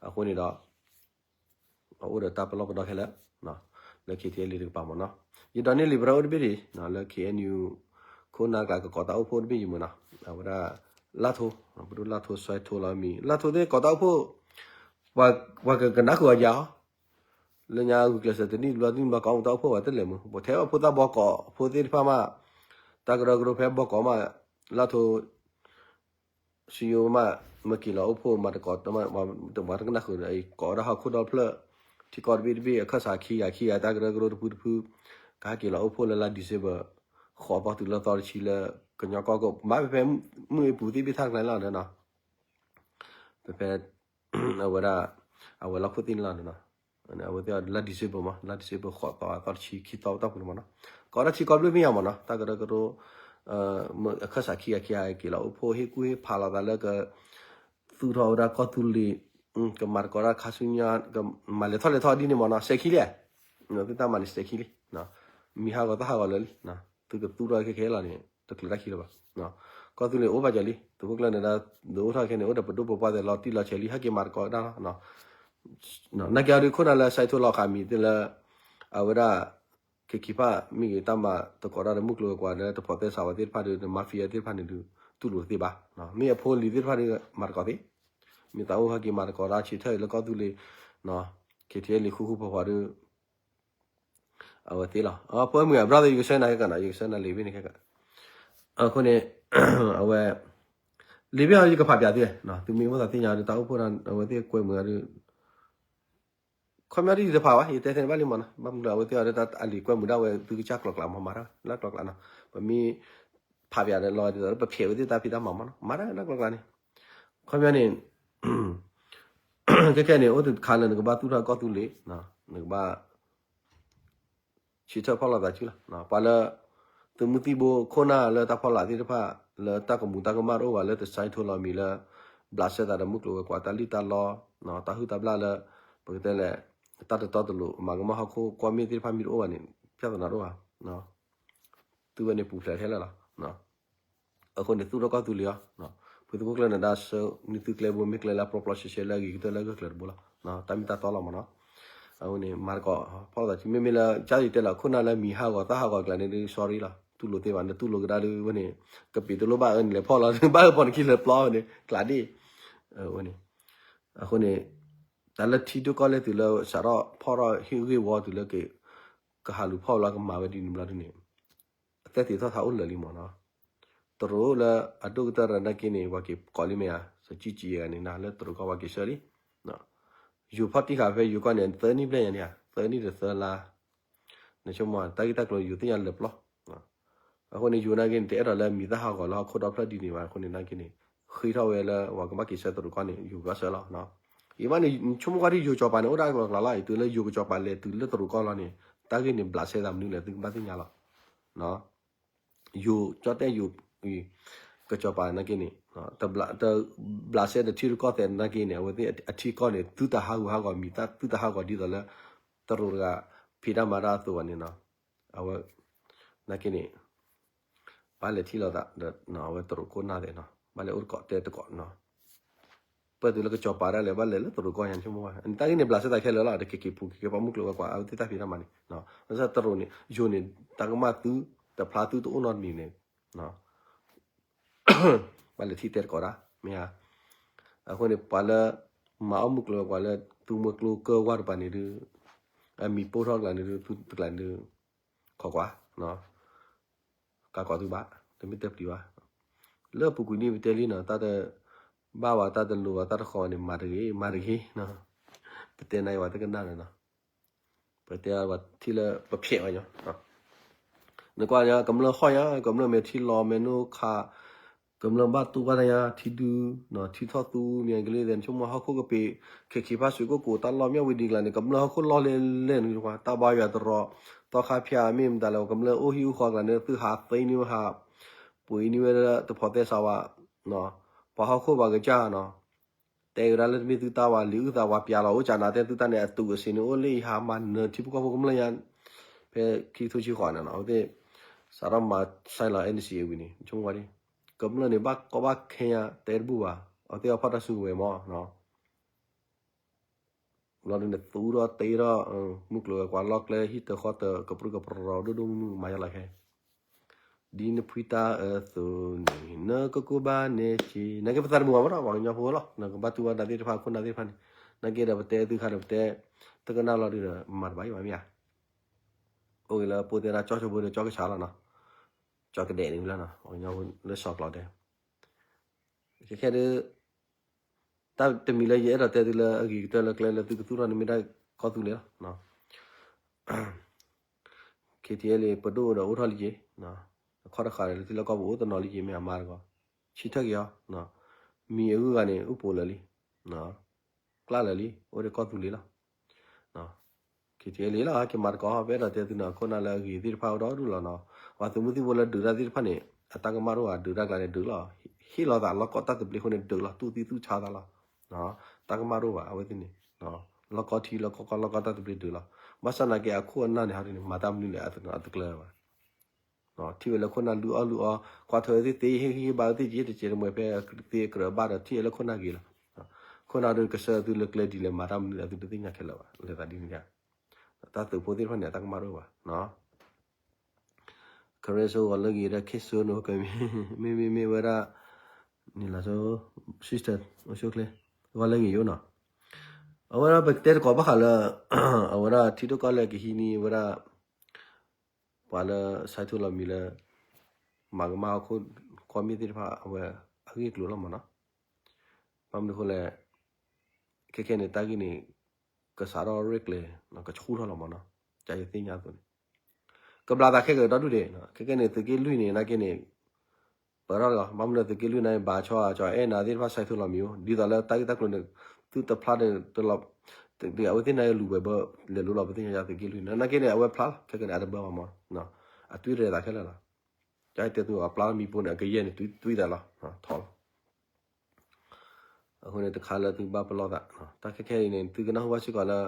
အဃိန့ၣ်ဒီး အအိၣ်ဒီးတၢ်ပလီၢ်ပဒီခဲလၢာ် လၢ ခ့ထံအဲလ်အ့ တကပၤမးနီၤ, ယဒိးန့ၢ်လံာ်ပရၢအိၣ်တဘ့ၣ်ဒံး လၢ ခ့အဲၣ်ယူၣ် ခိၣ်နၢ်ကျါကကိးတၢ်အိၣ်ဖှိၣ်တဘ့ၣ်ယမုာ်နီၤ, အဝဲဒၣ် လၢ်ထိ, ပဒိၣ်လၢ်ထိ ဆှဲထိလီၤမံၤ လၢ်ထိသ့ၣ်ကိးတၢ်အိၣ်ဖှိၣ် ပှၤကကနၣ်ဃုာ်အီၤယၤအီၤ, လၢညါဂုာ်ကျဲးစၢးတနံၣ်တဘျီတနံၣ်တဘျီကိးတၢ်အိၣ်ဖှိၣ်ဝဲတလဲၤမုာ် ပထဲဝဲဖိသၣ်ဘီကီးဖိသ့ၣ်တဖၣ်မး, တၢ်ကရၢကရိဖဲဘီကီးမး, လၢ်ထိ စံယိမး, မ့ၢ်က့ၤလီၤအိၣ်ဖှိၣ်မၤတကိး, မၤတကနၣ်ဃုာ်ဒီး ကိးဝဲဒၣ်ဟီၣ်ခိၣ်ဒီဖျၢၣ်, ထံကီၢ်တဘ့ၣ်တဘ့ၣ် အခၢၣ်စးခံဂၤခံဂၤ တၢ်ကရၢကရိတဖုတဖု, ကဟဲက့ၤလီၤအိၣ်ဖှိၣ်လၢလါ December ဃိးသီတုၤလၢသီတဆံလၢ ကညီကီၢ်ကိး မ့ၢ်ဖဲဖဲမုၢ်အ့ပူၤသ့ၣ်ဘ့ၣ်ထၣ်ကျါလီၤဒီးနီၤ, ဖဲဖဲ အဝဲဒၣ် အဝဲလီၢ်ခိၣ်သ့ၣ်န့ၣ်လီၤနီၤ, အဝဲသ့ၣ်လါ December မး လါ December ဃိးသီသီတဆံခံသီတၢ်ပူၤန့ၣ်မးနီၤ, ကိးဒၣ်ထံကီၢ်ဘျုးမ့ၢ်ယၤမးနီၤ တၢ်ကရၢကရိ အခၢၣ်စးခံဂၤခံဂၤက့ၤလီၤအိၣ်ဖှိၣ်ဟ့ၣ်ကူၣ်ဟ့ၣ်ဖးလိာ်သးလၢက သူၣ်ထီၣ်ဝဲဒၣ်ကီၢ်သူလ့ၤ, ကမၤတကိးဒၣ်ခါဆူညါ, မၤလဲၤထီၣ်လဲၤထီၣ်ဒ်န့ၣ်မးနီၤ စဲးခံလံ, သုတၢ်မၤန့ၣ်စဲးခံလံ, မံၤဟးဂီၤသၣ်ဟးဂီၤလၢာ်လံ, သုကသူၣ်ထီၣ်ခဲခဲလီၤန့ၣ် တချုးတၢ်ခံလၢၤဘၣ်, ကီၢ်သူလ့ၤအိၣ်ဘၣ်ကၢၤလံ သုးခိၣ်ကျၢၢ်န့ၣ်ဒီး ဒုးအိၣ်ထီၣ်ခဲန့ၣ် အိၣ်ဒီးပဒိၣ်ပပှၢ်သဲးလီၤတံၢ်လီၤဆဲးလံ ဟဲက့ၤမၤတကိးဒၣ်လီၤ, နာ်က့အီၤဒုးခိၣ်နၢ်လၢစဲးထိလီၤဃာ်မံၤသ့ၣ်လၢ အဝဲဒၣ် က့ၤခံဖၣ် မ့ၢ်ဂ့ၤ တၢ်မၤသကိးတၢ်ဒီးမုၢ်ကျိၤဝဲၤကွာ်လၢ တဖိးသဲစးဝဲသ့ၣ်တဖၣ်ဒီး mafia သ့ၣ်တဖၣ်န့ၣ်ဒုး တူၢ်လိာ်သ့ဘၣ်, မ့ၢ်အဖိလံၤသ့ၣ်တဖၣ်ဒီး မၤသကိးသ့, မ့ၢ်သးအိၣ်ဟဲက့ၤမၤသကိးတၢ်ဆံထၢၣ်အံၤလၢကီၢ်သူလ့ၤ, ခ့ထံအဲလ်အ့ ဃူဃူဖိးဖိးဒီး အဝဲသ့ၣ်လီၤ, ဖိမုၣ် brother ယကဆှၢနၤခဲကနၤ ယကဆှၢနၤလံာ်ဘ့ၣ်န့ၣ်ခဲကနၤ, အဃိန့ၣ် အဝဲ လံာ်ဘ့ၣ်အီၤယကဖးပၠးသု, သုမ့ၢ်အိၣ်သးသ့ၣ်ညါဒီး တၢ်အိၣ်ဖှိၣ်ဒီး အဝဲသ့ၣ်ကွဲမုာ်ဒီး ခီပညီဒ်ယတဖးဘၣ် ယတဲထဲန့ၣ်ဘၣ်လံမးနီၤ, ဘၣ်မနုၤအဝဲသ့ၣ်အီၤဒီး တၢ်အလံာ်ကွဲမုာ်ဒၣ်ဝဲ သုကစၢ်ကျိးကျးမး မၤတၢ်လၢကျိးကျးနီၤ, ပမ့ၢ်ဖးပၠးဒီးလီၤဒ်သိး ပဖျဲးဝဲသ့ၣ်တၢ်ဖံးတၢ်မၤမးနီၤ, မၤတၢ်လၢကျိးကျးန့ၣ်, ခီပညီန့ၣ် ခဲခဲန့ၣ် အိၣ်တခါလၢနကဘၣ်သူၣ်ထီၣ်ကီၢ်သူလ့ၤ, နကဘၣ် ဆံထၢၣ်ဖီၣ်လိာ်သးစုလီၤ, ပှၤလၢ သုးမုၢ်သံၣ်ဘိခိၣ်နၢ်လၢတၢ်ဖီလာ်သ့ၣ်တဖၣ် လၢတၢ်ကမူၤတၢ်ကမၣ်တအိၣ်ဘၣ် လၢတစဲးထိလီၤမံၤလၢ ဘျးစဲသးဒီးမုၢ်ကျိၤဝဲၤကွာ်တၢ်လံၣ်တၢ်လီ, တၢ်ဟုၣ်တၢ်ဘျၣ်လၢ ပကတဲလဲၣ် တၢ်တတီတလိၤ မၤကမၣ်ဟီၣ်ခိၣ်ကွီၢ်မ့ၢ်သ့ၣ်တဖၣ်မ့ၢ်တအိၣ်ဘၣ်န့ၣ် ပြဿနာတအိၣ်ဘၣ်, သုဝဲန့ၣ်ပူၤဖျဲးထဲလၢာ်လီၤ. အဃိန့ၣ် သူၣ်ထီၣ်ကီၢ်သူလ့ၤအီၤ, ဖုသုးခိၣ်ကျၢၢ်န့ၣ် ဒၣ်ဆၢနုာ်သုကျဲဘိ မ့ၢ်ကျဲလၢပျီပျီရှဲရှဲ လၢအဂ့ၤကတၢၢ်လၢအဂၢၢ်ကျၢၤတဘိလီၤ. တၢ်မ့ၢ်တၢ်တီလီၤမးနီၤ. အဃိန့ၣ် မၤသကိးဖီၣ်လိာ်သးစု မ့မ့ၢ်လၢ ကၢ်ယတဲလီၤ ခိၣ်နၢ်လၢမံၤဟးဂီၤသၣ်ဟးဂီၤကျါန့ၣ်ဒုး sorry လီၤ. တူၢ်လိာ်သ့ဘၣ် နတူၢ်လိာ်ကဒါဒုးဝဲန့ၣ် ကပံာ်တလိၣ်ဘၣ်အၢန့ၣ် လဲၤဖီၣ်လီၤ ဘၣ်အၢဖီၣ်နခံလဲၤပျီဝဲန့ၣ် ကျးဒ့ၣ် ဝဲန့ၣ်. အဃိန့ၣ် တၢ်လၢထံဒိၣ်ကီၢ်လဲၢ်တုၤလၢစးထီၣ်ဖီၣ်ထီၣ်ဟ့ၣ်ဂ့ၢ်ဝီတုၤလၢက ကဟးလူၤဖီၣ်လီၤကမၤဝဲဒ်န့ၣ်ဘျီဒုးန့ၣ် အသဲသ့ၣ်ထီၣ်ထါအိၣ်လၢာ်လံမးနီၤ. တရူးလၢအဒိၣ်ကတၢၢ်နာ်က့န့ၣ် ပှၤက့ၤကိးလံမ့ၢ်ဧါ, စကံကံဂၤန့ၣ် လၢတရူးကီၢ်ပှၤက့ၤဆှၢလံ, ယိၤဖီၣ်တံၢ်ဃာ်ဖဲယိၤကီၢ်န့ၣ် သၢနံၣ်ဘျဲၣ်ညါန့ၣ်ဧါ, သၢနံၣ်တသၢလါ, နဆိကမိၣ် တၢ်ဂ့ၢ်တၢ်ကျိၤယိၤသ့ၣ်ညါလၢာ်ပျီ, အဃိန့ၣ် ယိၤနာ်က့န့ၣ် တအဲၣ်ဒိးလၢမံၤသၣ်ဟးဂီၤလၢဟီၣ်ခိၣ်ဒီဖျၢၣ်ဒ်န့ၣ်ဘၣ်အဃိန့ၣ်နာ်က့န့ၣ် ဃ့ထီၣ်ဝဲလၢပှၤကဘၣ်က့ၤဆှၢတရူးကီၢ်န့ၣ် ယိၤကဘၣ်ဆှၢလီၤ. အံၤဘၣ်န့ၣ် ဆိကမိၣ်ကွၢ်ဒ်ယိၤကစီၤပၤန့ၣ် အိၣ်ဒၣ်အကျိၤအကျဲလီၤ, အံၤတုၤလၢယိၤကစီၤပၤလဲၤတုၤလၢတရူးကီၢ်လီၤန့ၣ် တၢ်ဂ့ၢ်န့ၣ် ဘျးစဲသးမနုၤလဲၣ် သုကဘၣ်သ့ၣ်ညါလီၤ. ယိၤကၠီၣ်တဲၣ်ယိၤ ကစီၤပၤနာ်က့န့ၣ် တဘျးစဲတထံရူၢ်ကီၢ်သဲးနာ်က့န့ၣ် အဝဲသ့ၣ်အထံကီၢ်န့ၣ် သုတဟးဂူာ်ဟးဂီၤ မံၤသၣ်သုတဟးဂီၤဒ်သိးလၢ တရူးတဂၤ ဖံးတၢ်မၤတၢ်အသိးဘၣ်န့ၣ်နီၤ, အဝဲ နာ်က့န့ၣ် ဘၣ်လဲၤထံၣ်လိာ်သးဒီး အဝဲတရူးခိၣ်နၢ်သ့ၣ်နီၤ, ဘၣ်လဲၤအိၣ်တကိးတဲတကိးနီၤ, ပၢၢ်တုၤလၢကစီၤပၤဒၣ်လဲာ် ဘၣ်လဲၤလၢတရူးကီၢ်ညါ ဆိကမိၣ်ဝဲ တၢ်ဂ့ၢ်န့ၣ် ဘျးစဲသးခဲလၢာ်လီၤ, တက့ၤက့ၤပူၤက့ၤက့ၤပှၤမုၢ်ကျိၤဝဲၤကွာ် အဝဲသ့ၣ်တၢ်ဖံးတၢ်မၤန့ၣ်, ဘၣ်ဆၣ်တရူးန့ၣ် ယိၤန့ၣ် တၢ်ကမၣ်သု တဖျါသုတအိၣ်နီတမံၤန့ၣ် ဘၣ်လဲၤထံၣ်တဲတကိးဒၣ် မ့ၢ်ဧါ, အဃိန့ၣ် ပှၤလၢ မၤအီၣ်မုၢ်ကျိၤဝဲၤကွာ်လၢ သုးမုၢ်ကျိၤကၢၢ်ဝါတပၤန့ၣ်ဒုး အမံၤပိၢ်ထီၣ်ကျါန့ၣ်ဒုး သုတကျါန့ၣ်ဒုး ခိးကွၢ် ကးကီးသုဘၣ် တမ့ၢ်တဲပျံၤဘၣ်, လၢပူၤကွံာ်န့ၣ်ပတဲလံနီၤ တၢ်တဘၣ်ဘၣ် တၢ်တလိၤဘၣ် တၢ်တဃီၤဘၣ်န့ၣ် မၤတဂ့ၤ မၤတဂ့ၤ, ပတဲနၤအံၤဝဲတကနၣ်လၢၤနီၤ, ပတဲဝဲထံၣ်လၢပဖျဲးဝဲညီ, နကွၢ်ညါ ကမျၢၢ်ဟီၣ်ညါ ကမျၢၢ်မ့ၢ်ထံလီၤမဲာ်နိခး ကမျၢၢ်ဘၣ်တူၢ်ဘၣ်တၢ်ညါ ထံဒု ထံထီၣ်သူမ့ၢ်ကလံၢ်သဲး နဆိကမိၣ်ဟီၣ်ခိၣ်ကပ့ၤ ခဲခံဖၣ်စုးကိၣ်ကိး တၢ်လီၢ်မၠၣ်ဝံၤဒ်ကျါန့ၣ် ကမျၢၢ်ဟီၣ်ခိၣ်လီၢ်လဲၣ်လဲၣ်န့ၣ် တၢ်ဘါယွၤတရီ သီခါဖၠၣ်မ့ၢ်မတၤလဲၣ် ကမျၢၢ်အိၣ်ဟံၣ်အိၣ်ဃီကျါန့ၣ် သုဟးသ့န့ၢ်ဝဲဟး ပှ့ၤန့ၢ်ဝဲလၢတဖိးသဲစးဝါ ပှၤဟီၣ်ခိၣ်ပှၤကစၢ်နီၤ တဲဝဲဒၣ်လၢတမ့ၢ်သုတၢ်ဝဲ လံာ်အုၣ်သးဝဲ ပျးလီၤအိၣ်ကၠးနၤ တဲသုတၢ်န့ၣ် အတုးအစ့န့ၣ် အိၣ်လၢယဟးမၤနၢၤထံဖိကီၢ်ဖိကမျၢၢ်ညါ ဖဲခံကထိဆံဃိးန့ၣ်နီၤ အဝဲသ့ၣ် စးထီၣ်မၤဆဲးလီၤ အဲၣ်နစံးအဝံၤန့ၣ် ဆိကမိၣ်ဝဲဒၣ် ကမျၢၢ်န့ၣ် ဘၣ်ကီဘၣ်ခဲညါ တဲတဘူၣ်ဘၣ် အဝဲသ့ၣ်အဖီၣ်တၢ်စုကဝဲၤမး ဘျီဒုးန့ၣ် သူထီၣ်တ့ထီၣ် မုၢ်ကျိၤဝဲၤကွာ် လီၢ်ကျဲဟံၣ်တၢ်ဃီတၢ် ကပြုၢ်ကပြီၤဒိၣ်ဒိၣ်မုၢ်မုၢ် မၤယါလီၤခဲ ဒ်နဖှံတၢ်အသိးန့ၣ် နကကိၢ်ဘၣ်နဲက့ၤ နာ်က့ပသးတမုာ်ဘၣ်မးနီၤ ပှၤကညီဖိလီၤ နကဘၣ်တူၢ်ဘၣ်တၢ်သ့ၣ်တဖၣ်ခိၣ်နၢ်သ့ၣ်တဖၣ်န့ၣ် နာ်က့ဒီးပတဲသုခါဒီးပတဲ တကနၣ်လီၤဒုးဒီး မၤတဘၣ်ယံၤဘၣ်မ့ၢ်ဧါ အိၣ်ဂ့ၤလၢပှၤတဲဒၣ်ကၠီၣ်ဆိဖိဒီးကၠီၣ်ကဆးလီၤနီၤ ကၠီၣ်ကဒဲးန့ၣ်လီၤနီၤ ပှၤကညီဖိလၢစီၤကျီၤတဲ ခဲခဲဒုး တၢ်တမံၤလၢယအဲၣ်ဒိးတဲသုလၢအဂ့ၤကတၢၢ်လၢကျဲလၢသုကသူၣ်ထီၣ်န့ၣ်မ့ၢ်ဒၣ်ကီၢ်သူလ့ၤလီၤ ခ့ထံအဲလ့ၣ် ပဒိၣ်ဒီးအိၣ်ထီၣ်လံက့ၤ, အခီၣ်တဃာ်ဒီးလၢထံလၢကီၢ်ပူၤအိၣ်တနီၤလံက့ၤ မ့ၢ်အမါတဂီၤ, ဆံထၢၣ်က့ၤအီၤ, မံၤအဂုၢ်ဂၤန့ၣ် အိၣ်ပိာ်လၢာ်လံ, ကျၢ်လၢာ်လံ, အိၣ်ဒီးကီၢ်သူလ့ၤလီၤ. ခ့ထံအဲလ့ၣ်လီၤ က့ၤမၤသကိး ပအဲၣ်ဒိးတဲသုနီၤ ခိၣ်နၢ်လၢအဂ့ၤသ့ၣ်တဖၣ်အိၣ်ဒီဒူၣ်လီၤနီၤ, ပှၤသုးမုၢ်သံၣ်ဘိလၢဒုးတၢ်သ့ၣ်တဖၣ်န့ၣ် အတၢ်ကမၣ်တအိၣ်ဘၣ် ဒုးတၢ်ကျါန့ၣ်ဒုးလီၤ, ဟ့ၣ်လီၤသးလီၢ်ကီၢ်တၢ်သဘျ့အဃိန့ၣ်ဒုးလီၤ သူၣ်သံၣ်သူၣ်ဆါသးလီၤ တၢ်ကမၣ်တအိၣ်ဘၣ် အဝဲသ့ၣ်န့ၣ် လီၢ်ကီၢ်ထံလီၢ်ကီၢ်ကီၢ်လီၢ်ကီၢ်တၢ်သဘျ့ဒုးလီၤ. ဘၣ်ဆၣ်နာ်က့ အခိၣ်အနၢ်န့ၣ်ဟီဒ်န့ၣ် မၤတၢ်မနုၤလဲၣ် အတကျၢၤဘၣ်. ထံၣ်ဝဲလၢခိၣ်နၢ်လုၢ်အီၣ်လုၢ်အီ ကွၢ်ထွဲဝဲသ့ၣ်သ့ ဟ့ၣ်ဂံၢ်ဟ့ၣ်ဘါဝဲသ့ၣ်က့ တစဲးတမှဲၤဖဲသ့အကြၢးဘၣ်ဒီး ထံၣ်ဝဲလၢခိၣ်နၢ်ဂ့ၤလီၤ. ခိၣ်နၢ်ဒုးကစၢ်သုလၢကျဲဒ်လဲၣ် မၤတၢ်မနုၤလဲၣ် သုတသ့ၣ်ညါခဲလၢာ်ဘၣ် လဲၤသးဒ်န့ၣ် တၢ်သုးဖိသ့ၣ်တဖၣ်န့ၣ် အတၢ်ကမၣ်တအိၣ်ဘၣ်. ခရ့စိဂီၤလၢဂ့ၤဒီး ခ့စိနိက မ့မ့ၢ်မ့ၢ်ဝဲဒၣ် န့ၣ်လီၤ sister အိၣ်ဆူၣ်ချ့ ဂီၤလၢဂ့ၤယိနီၤ. အဝဲဒၣ်ပကတဲသကိးဘၣ်ဃးလၢ အဝဲဒၣ်ထံဒိၣ်ကီၢ်လဲၢ်ကဟံးန့ၢ်ဝဲဒၣ် ပှၤလၢဆဲးထူလီၤမံၤလၢ မၤကမၣ်ဟီၣ်ခိၣ်ကီၢ်မ့ၢ်သ့ၣ်တဖၣ် အဝဲအဂ့ၢ်အကျိၤလီၤမးနီၤ. ဘၣ်မနုၤအဃိလဲၣ် ခဲခဲန့ၣ် တၢ်ဂ့ၢ်န့ၣ် ကစးထီၣ်ရဲၣ်ကျဲၤ ကဆူၣ်ထီၣ်လီၤမးနီၤ. ကယသ့ၣ်ညါအသိးန့ၣ် ကဘျးသးခဲကဒီဒူၣ်ဒံး ခဲကဲန့ၣ် သုးက့လွံၢ်န့ၣ် နာ်က့န့ၣ် ပၢၢ်ထီၣ်လီၤ ဘၣ်မနုၤသုးက့လွံၢ်န့ၣ် ဘၣ်ဆီအကၠီအဲၣ်နၤသ့ၣ်တဖၣ် ဆဲးထူလီၤမံၤ ဒ်သိးလၢတၢ်ဂ့ၢ်တၢ်ကျိၤန့ၣ် သုတဖျါဒီး အဝဲသ့ၣ်န့ၣ်လူၤဝဲဘၢ လဲၤလိလီၤ ပသ့ၣ်ညါယါသုးက့လွံၢ်န့ၣ် နာ်က့န့ၣ် အဝဲဖျါလီၤ ခဲကဲန့ၣ် အတဘၢဘၣ်မး အသွံၣ်ရဲၣ်သးခဲလၢာ်လီၤ. ကတဲသုအပျါမံၤပိန့ၣ် အကယဲၢ်န့ၣ် သွံၣ်သးလီၤ ထီလီၤ အဃိန့ၣ် တခါလၢသုဘၣ်ပလီၢ်သး တၢ်ခဲခဲအံၤန့ၣ် သုကနၢ်ဟူဘၣ်စ့ၢ်ကီးလၢ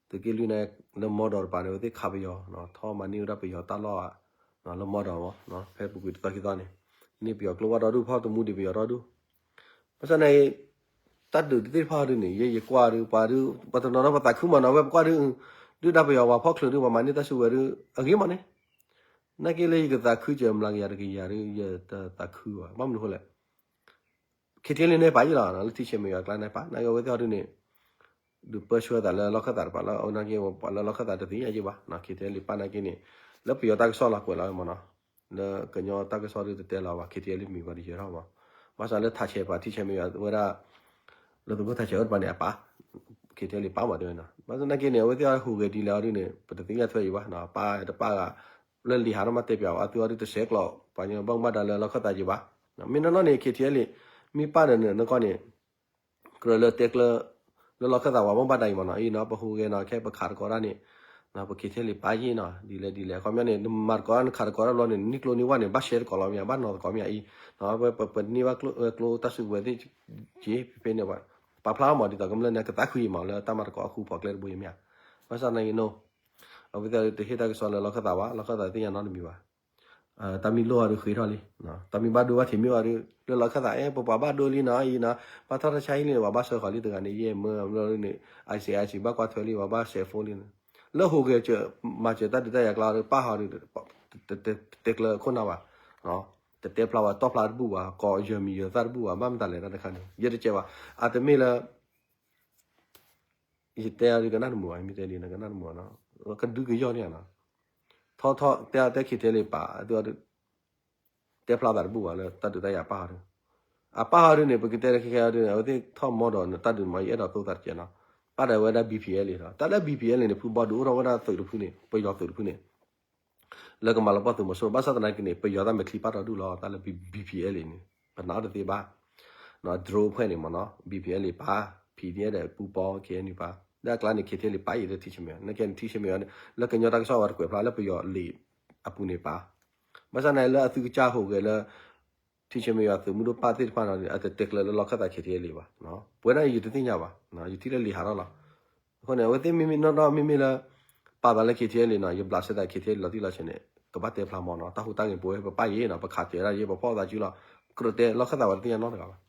သုးက့လွံၢ်န့ၣ် လၢမီဒီးတပၤန့ၣ် အဝဲသ့ၣ်ခးပယီၤ ထီၣ်မၤန့ၢ်ဝဲဒၣ်ပယီၤတၢ်လီၢ်ဧါ လၢမီဒီးမး ဖဲပူၤကွံာ်တသီခံသီန့ၣ် န့ၢ်ပယီၤကျိဝဲဒီဒူၣ် ဖီၣ်တမူဒံးပယီၤဒီဒူၣ် ဘၣ်ဆၣ်န့ၣ် တၢ်ဒုးသ့ၣ်တဖၣ်ဒုးန့ၣ် ယဲယကွၢ်ဒုး ပှၤဒုး ပှၤတနီၤနီၤပသးခုမးနီၤ ဝဲပကွၢ်ဒုး ဒုၣ်ဒါပယီၤပှၤဖီၣ်ချုးဒုး ပှၤမၤန့ၢ်တၢ်စုကဝဲၤဒုး အဂ့ၤမးန့ၣ် နာ်က့လၢယကသးခုစၢၤမျးကယၤတကယၤဒုး ယတသးခုဘၣ် ဘၣ်မနုၤအဃိလဲၣ် ခ့ထံလံန့ၣ်ပာ်ယံလီၤ လၢထံဆဲးမဲာ်ယွၤကျါန့ၣ်ပာ် နာ်က့အဝဲသ့ၣ်ဟီဒုးန့ၣ် ဒုးပၢဆှၢသးလၢလီၢ်ခၢၣ်သးတပၤလၢ အနာ်က့ပှၤလၢလီၢ်ခၢၣ်သးတသ့ၣ်ညါယံဘၣ် ခ့ထံလံပာ်နာ်က့န့ၣ် လၢပယီၤတၢ်ကစီၣ်လီၤကွဲးလီၤမးနီၤ လၢကညီတၢ်ကစီၣ်ဒုးတတဲလီၤဘၣ် KTLA မံၤပှၤတယၢၤထီၣ်မး. ဘၣ်ဆၣ်လၢထးဆဲးပှၤထံဆဲးမ့ၢ်ယွၤဝဲဒၣ် လၢသုးဖိထးဆဲးအိၣ်တပၤန့ၣ် အပၢ် KTLA ပၢ်မးတဲဝဲနီၤ. ဘၣ်ဆၣ်သနာ်က့န့ၣ် အဝဲသ့ၣ်ဟူးဂဲၤဒ်လဲၣ်အီၤဒုးန့ၣ် ပတသ့ၣ်ညါထွဲအံၤဘၣ်နီၤ. ပၢ်တပၢ်ဂၤ လၢလံာ်ဟးထီၣ်မးတဲပၠးအီၤ အသုအီၤဒုးတဆဲးကျိး ပှၤညီဘၣ်မူဘၣ်ဒါလၢလီၢ်ခၢၣ်သးက့ၤဘၣ်. မ့ၢ်နီၢ်နီၢ်န့ၣ် KTLA မ့ၢ်ပၢ်ဒီးနကီၢ်န့ၣ် ကြၢးလၢတဲကျၢ လၢလီၢ်ခၢၣ်သးဝဲဘၣ်မူဘၣ်ဒါအံၤမးနီၤ. အံၤနီၤ ပဟူးဂဲၤနီၤ ခဲပခးတကိးတၢ်န့ၣ် ပ KTLA ပၢ်ယ့ၢ်နီၤ ဒ်လဲၣ်ဒ်လဲၣ် အခီပညီန့ၣ် နမၤတကိးတၢ်နခးတကိးတၢ်ဘျီန့ၣ် နံၣ်ကျိန့ၢ်ဝဲန့ၣ် ဘၣ်ရှဲတကိးလီၤမ့ၢ်ဧါ ဘၣ်နီၤတကိးမ့ၢ်ဧါအံၤ ပ ပန့ၢ်ဘၣ်ကျိတၢ်စုကဝဲၤသ့ၣ်က့ၤဖဲဖဲန့ၣ် ပာ်ဖျါမးဒ်သိးကမျၢၢ်န့ၣ် ကသးခုအံၤမးလၢတၢ်မၤတကိးအဃိ ပှၤကျဲတဘိအံၤမ့ၢ်ဧါ. ဘၣ်ဆၣ်သနာ်က့ no အဝဲသ့ၣ်တဟ့ၣ်တၢ်ကစီၣ်လၢလီၢ်ခၢၣ်သးဘၣ် လီၢ်ခၢၣ်သးသ့ၣ်ညါနီတမံၤဘၣ်. တၢ်မံလိၣ်အီၤဒုးဃ့ထီၣ်လံ, တၢ်မံဘၣ်ဒိဘၣ်ထံးမ့ၢ်အီၤဒုး လၢလီၢ်ခၢၣ်သး အဲ ပပှၤဘၣ်ဒိလံနီၤအံၤနီၤ ဘၣ်ထီၣ်တၢ်ဆါဟံၣ်လံ ပှၤဘၣ်ဆှၢဃီၤလံတဂၤန့ၣ် ယဲၢ်မၢလီၤန့ၣ် IC IC ဘၣ်ကွၢ်ထွဲလံ ပှၤဘၣ်စဲးဖိလံန့ၣ် လၢဟူးဂဲၤစၢၤ မၤစၢၤတၢ်ဒုးတၢ်ယၤကျါဒီး ပၢ်ဟီဒုး တတဲကျၢခိၣ်နၢ်ဘၣ်, တတဲဖျါဘၣ် တီၣ်ဖျါတဘူၣ်ဘၣ် ကိးယၢၤမံၤယၢၤသၣ်တဘူၣ်ဘၣ် ဘၣ်မတၤလဲၣ်တၢ်တခါန့ၣ် ယဲတကဲဘၣ် အတမ့ၢ်လၢ ယတဲအီၤဒုးကနၣ်တမုာ်ဘၣ် မ့ၢ်တဲဒ်န့ၣ် ကနၣ်တမုာ်ဘၣ်နီၤ ကဒုကယီၢ်န့ၣ်နီၤ ထီၣ်ထီၣ်တဲတဲ KTLA ပၢ် အသုအီၤဒုး တဲဖျါသးတဘူၣ်ဘၣ်လၢတၢ်ဒုးတၢ်ယၤပၢ်ဟီဒုး အပၢ်ဟီဒုးန့ၣ် ပကတဲလၢခဲခဲအီၤဒုး အဝဲသ့ၣ်ထီၣ်မီဒီးနတၢ်ဒုးမး ယအဲၣ်ဒိးသိသးတကဲနီၤ ပၢ်ဒီးဝဲဒၣ် BPLA လီၤ တၢ်လၢ BPLA န့ၣ် ဖုဘီဒုးအိၣ်ထီၣ်ဝဲဒၣ်သုးတဖုန့ၣ် ပယီၤသုးတဖုန့ၣ် လၢကမၤလီၤပှီၢ်သုးမီၤစိရိၤ ဘၣ်ဆၣ်သနာ်က့န့ၣ် ပယီၤတၢ်မဲာ်ချံပာ်ထီၣ်ဒူၣ်လီၤ တၢ်လၢ BPLA န့ၣ် ပနာ်အီၤတသ့ဘၣ် drone အဖွဲ့န့ၣ်မ့ၢ်နီၤ BPLA ပၢ် PDF ဒီးပူပီ KNU ပၢ် လၢအကျါန့ၣ် KTLA ပၢ်အံၤလၢထံဆဲးမဲာ် နကဲထံဆဲးမဲာ်န့ၣ် လၢကညီတၢ်ကစီၣ်ဝဲတကွဲးဖျါလၢပယီၤလံာ်အပူၤန့ၣ်ပၢ် ဘၣ်ဆၣ်သနာ်က့လၢအသုကစၢ်ဟူးဂဲၤလၢ ထံဆဲးမဲာ်ယွၤသုးမုၢ်ဒိၣ်ပၢ်သ့ၣ်တဖၣ်နီၤ အတတဲကျၢၤလၢလီၢ်ခၢၣ်သး KTLA ဘၣ် ပဝဲဒၣ်ယတသ့ၣ်ညါဘၣ် ယထံၣ်လၢလံာ်ဟးထီၣ်လီၤ အဃိန့ၣ် အဝဲသ့ၣ်မ့မ့ၢ်နီၢ်နီၢ်မ့မ့ၢ်လၢ ပာ်သးလၢ KTLA န့ၣ် ယဘျးစဲသး KTLA လီၤတံၢ်လီၤဆဲးန့ၣ် ကဘၣ်တဲဖျါမးနီၤ တၢ်ဟူးတၢ်ဂဲၤပဝဲပပၢ်ယ့ၣ်နီၤ ပခးတဲဒၣ်ယ့ၣ် ပဖီၣ်သးစုလီၤ ကြၢးတဲလီၢ်ခၢၣ်သးဝဲတသ့ၣ်ညါနီတဂၤဘၣ်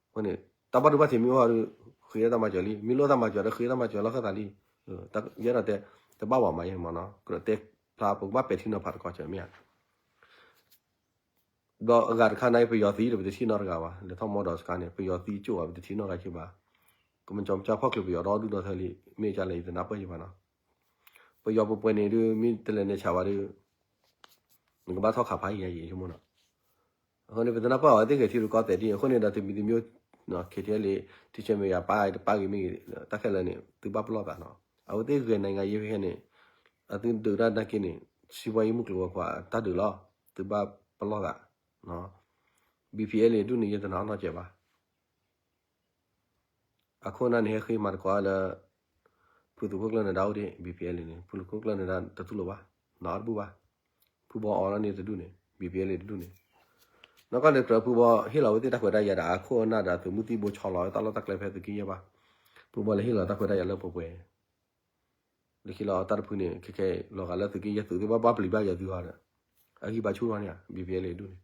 အဃိန့ၣ် တၢ်ဘၣ်ဒိဘၣ်ထံးမ့ၢ်အိၣ်ဒီး ဃ့တၢ်မၤစၢၤလံ မ့ၢ်လိၣ်တၢ်မၤစၢၤဒီးဃ့တၢ်မၤစၢၤလီၢ်ခၢၣ်သးလံ ယအဲၣ်ဒိးတဲ တဘၣ်ဘၣ်မးယဲမးနီၤ ကြၢးတဲဖျါ ပကဘၣ်ပဲာ်ထံနီၤဖးတကီၢ်စၢၤမ့ၢ်ဧါ ဒီးအဂၤတခါန့ၣ် ပယီၤသံဒီးပတထံၣ်နီတဂၤဘၣ် လဲၤထီၣ်မီဒီးစခါန့ၣ် ပယီၤသံကၠိၣ်ဘၣ် ပတထံၣ်နီတဂၤက့ၤဘၣ် ကမၤကၠီကၠီဖီၣ်ချၢပယီၤဒီဒူၣ်ဒီထၢလံ မ့ၢ်ကလဲၣ် ယတနၢ်ပၢၢ်ယံၤဘၣ်နီၤ ပယီၤပှဲၤပှဲၤန့ၣ်ဒုး မ့ၢ်တလဲၤနဲၣ်ဆးဘၣ်ဒီး နကဘၣ်ထီၣ်ခးဖးယံၤယံၤဆိကမိၣ်နီၤ အဃိန့ၣ် ပတနၢ်ပၢၢ်အီၤသ့ၣ်ဂဲၤထံရူၢ်ကီၢ်သဲးဒ်အံၤ အဃိန့ၣ်ဒီးတမံၤတမံၤ KTLA ထံဆဲးမဲာ်ယွၤပၢ်တပၢ်ဂ့ၤမ့ၢ်ဂ့ၤ တၢ်ခဲလၢာ်န့ၣ် သုဘၣ်ပလီၢ်သးနီၤ အဝဲသ့ၣ်ဂဲၤနံၤဂၤယဲဖဲန့ၣ် အသုဒုးတၢ်နာ်က့န့ၣ် စံးပှၤယံၤမုၢ်ကျိၤဝဲၤကွာ်တၢ်ဒုးလီၤ သုဘၣ်ပလီၢ်သး BPLA ဒူၣ်န့ၣ် ယတနာ်နီတစဲးဘၣ် အခိၣ်အနၢ်န့ၣ် ဟဲဃ့မၤသကိးလၢ ဖုသုးခိၣ်ကျၢၢ်နဒါအိၣ်ဒံး BPLA န့ၣ် ဖုသုးခိၣ်ကျၢၢ်နဒါတတူၢ်လိာ်ဘၣ် နာ်အီၤတဘူၣ်ဘၣ် ဖုဘီအီလီၤန့ၣ်တဒူၣ်န့ၣ် BPLA တဒူၣ်န့ၣ် နီၢ်ကီၢ်န့ၣ် ကြၢးဖုဘီဟ့ၣ်လီၤဝဲသ့ၣ်တၢ်ခွဲးတၢ်ယာ်ဒီး အခိၣ်အနၢ်ဒီးသုးမုၢ်သံၣ်ဘိဆီလီၤဝဲတၢ်လီၢ်တၢ်ကျဲဖဲသုးက့ယဲၢ်ဘၣ် ဖုဘီလဲၤဟ့ၣ်လီၤတၢ်ခွဲးတၢ်ယာ်လၢပှဲၤပှဲၤ လၢခံလီၤတၢ်တဖုန့ၣ် ခဲခဲလီၤဂာ်လၢသုးက့ယဲၢ်သုးသ့ၣ်ဘၣ်ဘၣ်ပျံၤဘၣ်ယၤသုဂီၢ်ဒီး အဂံၢ်ဘါဆူၣ်ထီၣ်န့ၣ် BPLA ဒူၣ်န့ၣ်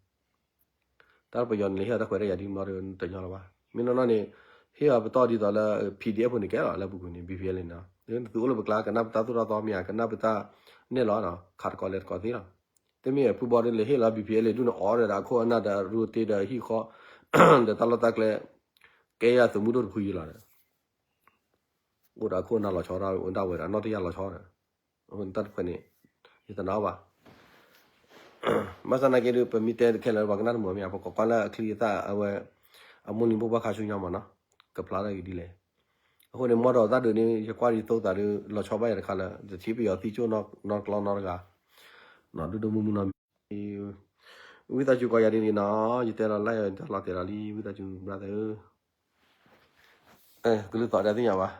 တၢ်ပယီၤန့ၣ် လဲၤဟ့ၣ်အီၤတၢ်ခွဲးတၢ်ယာ်ဒ်မီဒီးတညီလီၤဘၣ်. မ့ၢ်နီၢ်နီၢ်န့ၣ် ဟ့ၣ်အီၤပတီၢ်ဒ်သိးလၢ PDF ဖိန့ၣ်ကဲလီၤ လၢပူၤကွံာ်န့ၣ် BPLA န့ၣ် သုအိၣ်လၢပကျါ ကနၣ်ပတၢ်သိၣ်တၢ်သီမ့ၢ်ဧါ ကနၣ်ပတၢ်နဲၣ်လီၤ ခးတကိးလဲၤတကိးသ့လီၤ. တမ့ၢ်ဖုဘီဒ်လဲၤဟ့ၣ်လီၤ BPLA ဒူၣ်န့ၣ် အီၣ်ဒီးအခိၣ်အနၢ်ဒီးရူတ့ဒီးဟံၣ်ဃီ ဒီးတၢ်လီၢ်တၢ်ကျဲ ကဲယၤသုးမုၢ်ဒိၣ်တဖုယံၤလီၤဒီး အိၣ်ဒီးအခိၣ်အနၢ်လီၤဆီဒီး အိၣ်ဒၣ်ဝဲဒီးနီၢ်တယၢ်လီၤဆီဒီး အဃိန့ၣ်တၢ်တခွဲးန့ၣ် ယတနာ်ဘၣ်. ဘၣ်ဆၣ်သနာ်က့ဒီး ပမ့ၢ်တဲခဲလၢာ်ပှၤကနၣ်တမုာ်မ့ၢ်ဧါ ပကိးကွၢ်လၢအချံအသၣ်အဝဲ အမိၢ်လံၤဖိဘၣ်ခါဆူညါမးနီၤ ကဖျါထီၣ်က့ၤဒ်လဲၣ်. အဃိန့ၣ် မီဒီးတၢ်ဒုးန့ၣ် ယကွၢ်ဒ်သိးသးဒီး လီၤဆီဘၣ်ယၤတခါလၢ တထံၣ်ပယီၤသံကၠိၣ်နီတကျီနီတဂၤ ဒိၣ်ဒိၣ်မုၢ်မုၢ်နီၤ ဝံသးစူၤကိးယၤဒ်န့ၣ်နီၤ ယတဲလီၤလၢယတၢ်လီၤတဲာ်လီၤလံ ဝံသးစူၤ brother ကလုၢ်သီၣ်ဒၣ်သ့ၣ်ညါဘၣ်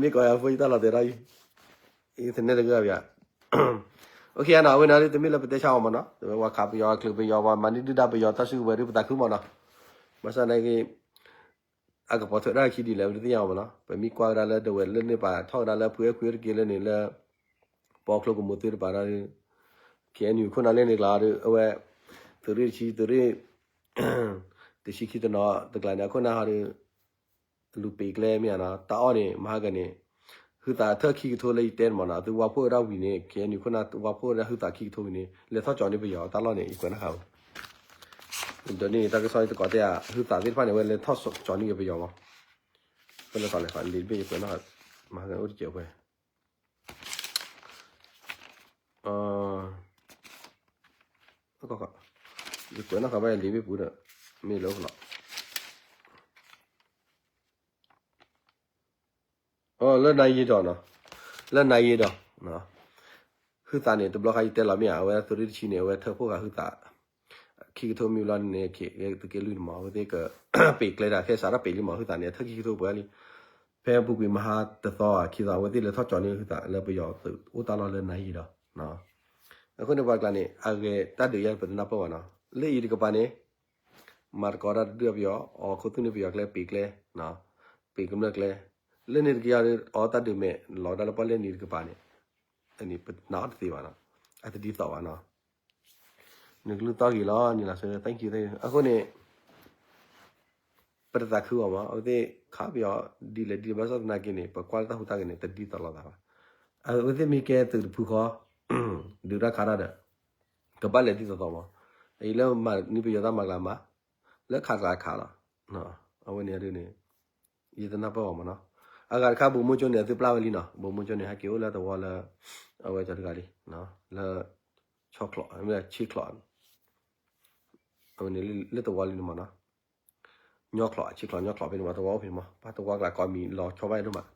မ့ၢ်ကိးယၤဖိယတၢ်လီၤတဲာ်ဒၣ်အံၤ internet တဂ့ၤဘၣ် OK နီၤ အဝဲန့ၣ်တမ့ၢ်လၢပတဲဆါအီၤမးနီၤ တဝဲပှၤခးပယီၤအချုးပယီၤပှၤမၤန့ၢ်ဒုၣ်ဒါပယီၤတၢ်စုကဝဲၤဒုးပသးခုမးနီၤ ဘၣ်ဆၣ်သနာ်က့ အကပိာ်ထွဲဒၣ်ခံဒ်လဲၣ် ပတသ့ၣ်ညါအီၤမးနီၤ ပမ့ၢ်ကွၢ်ကဒါလၢဒဝဲၢ်လၢန့ၣ်ပာ်ထီၣ်ကဒါလၢဖုအဲၣ်ခွံတက့ၢ်လၢန့ၣ်လၢ ပီချိကမိၣ်သုတပၤဒီး KNU ခိၣ်နၢ်လၢန့ၣ်ကျါဒီး အဝဲ သုးရ့ၣ်တဆံ သုးရ့ၣ် တဆံခံတနီၤတကျါန့ၣ် အခိၣ်နၢ်ဟီဒီး လူၤပ့ၤကျဲမ့ၢ်ဧါနီၤ တၢ်အီၣ်န့ၣ် မဟါကန့ၣ် ဟုသးထၢၣ်ခံကထိလၢယတဲန့ၣ်မးနီၤ သုဝါဖှိၣ်ဝဲဒၣ်ဝံၤန့ၣ် KNU ခိၣ်နၢ်ဝါဖှိၣ်ဝဲဒၣ်ဟုသးခံကထိဝံၤန့ၣ် လဲၤထီၣ်ကၠီၤန့ၢ်ပယီၤတၢ်လီၢ်န့ၣ် ယကွဲးနီၣ်ဃာ်ဝဲ ဒီးန့ၣ်တၢ်ကစီၣ်တကိးတဲဧါ ဟုသးသ့ၣ်တဖၣ်န့ၣ် အဝဲလဲၤထီၣ်ကၠီၤန့ၢ်က့ၤပယီၤမး ဖဲလဲၤသးလဲၤဃီလံာ်တဘ့ၣ်ယကွဲးနီၣ်ဃာ် မဟါကန့ၣ်အိၣ်တစဲးဝဲ ယကွဲးနီၣ်ဃာ်ဘၣ်ယလံာ်မ့ၣ်ပူၤဒီး မ့ၢ်လၢအိၣ်လီၤ. လၢနၤယံၤဒီးနီၤ, လၢနၤယံၤဒီး ဟုသးန့ၣ် တဘျီဃီယတဲလီၤမ့ၢ်ဧါ, အဝဲသုးရ့ၣ်တဆံန့ၣ် အဝဲထၢဖှိၣ်ဃာ်ဟုသး ခံကထိမံၤဘျီန့ၣ် သုးက့လွံၢ်န့ၣ်မး အဝဲသ့ၣ်က ပ့ၤကျဲဒၣ် ခဲစးထီၣ်ပ့ၤလံမး ဟုသးန့ၣ် အထၢခံကထိပှဲၤလံ. ဖဲပူၤကွံာ်မဟါတသီဧါ ခံသီ အဝဲသ့ၣ်လဲၤထီၣ်ကၠီၤန့ၢ်ဟုသးလၢပယီၤသုးအိၣ်တၢ်လီၢ်လၢနၤယံၤဒီး အဃိန့ၣ်ပှၤကျါန့ၣ် အဂ့ၤတၢ်ဒုးယၤန့ၣ် ပတနၢ်ပၢၢ်ဘၣ်နီၤ, လၢအံၤတကပၤန့ၣ် မၤသကိးတၢ်တဒုၣ်ပယီၤ အီၣ်ခိၣ်သူၣ်န့ၢ်ပယီၤကျဲ ပ့ၤကျဲ ပ့ၤကမျၢၢ်ကျဲ, လၢန့ၣ်တကယၤ အီတၢ်ဒုးမဲာ် လီၤဒၣ်လၢပီၣ်လဲၣ်နံၤတကပၤန့ၣ် အန့ၣ်ပနာ်အီၤတသ့ဘၣ်နီၤ, အတဒ်သိးဘၣ်နီၤ. နကလုၢ်သီၣ်ဂ့ၤလီၤ နံၤလီၤဆၢ thank you, thank you. အဃိန့ၣ် ပတသးခုအီၤမး အဝဲသ့ၣ်ခးပယီၤဒ်လဲၣ်ဒ်လဲၣ် ဘၣ်ဆၣ်သနာ်က့န့ၣ် ပကွၢ်လၢတၢ်ဟူးတၢ်ဂဲၤန့ၣ် တဒ်သိးလိာ်သးဘၣ်. အဝဲသ့ၣ်မ့ၢ်ကဲသုးတဖုဃီ ဒုးတၢ်ခးတၢ်ဒီး ကဘၣ်လဲၤဒ်သိးသိးမး, အအံၤလၢမၤန့ၢ်ပယီၤတၢ်မၤကျါမး, လၢခးကျါခးလီၤ. အဝဲန့ၣ်ဒ်န့ၣ် ယတနၢ်ပၢၢ်ဘၣ်မးနီၤ. အဂၤတခါ ဗိုလ်မှူးချုပ်န့ၣ် အသုပျၢ်ဝဲလံနီၤ, ဗိုလ်မှူးချုပ်န့ၣ် ဟဲက့ၤအိၣ်လၢသဝီလၢ အဝဲကၠီတဂၤလံ, လၢ ဆီချီၣ် ဆ့ချီၣ် အဝဲန့ၣ်လၢသဝီလံန့ၣ်မးနီၤ, ညီချီၣ် ဆ့ချီၣ် ညီချီၣ်ဖဲန့ၣ်မး သဝီအိၣ်ဖဲန့ၣ်မး ပှၤသဝီကျါကိးမံၤလီၤဆီဘၣ်ဒိၣ်မး,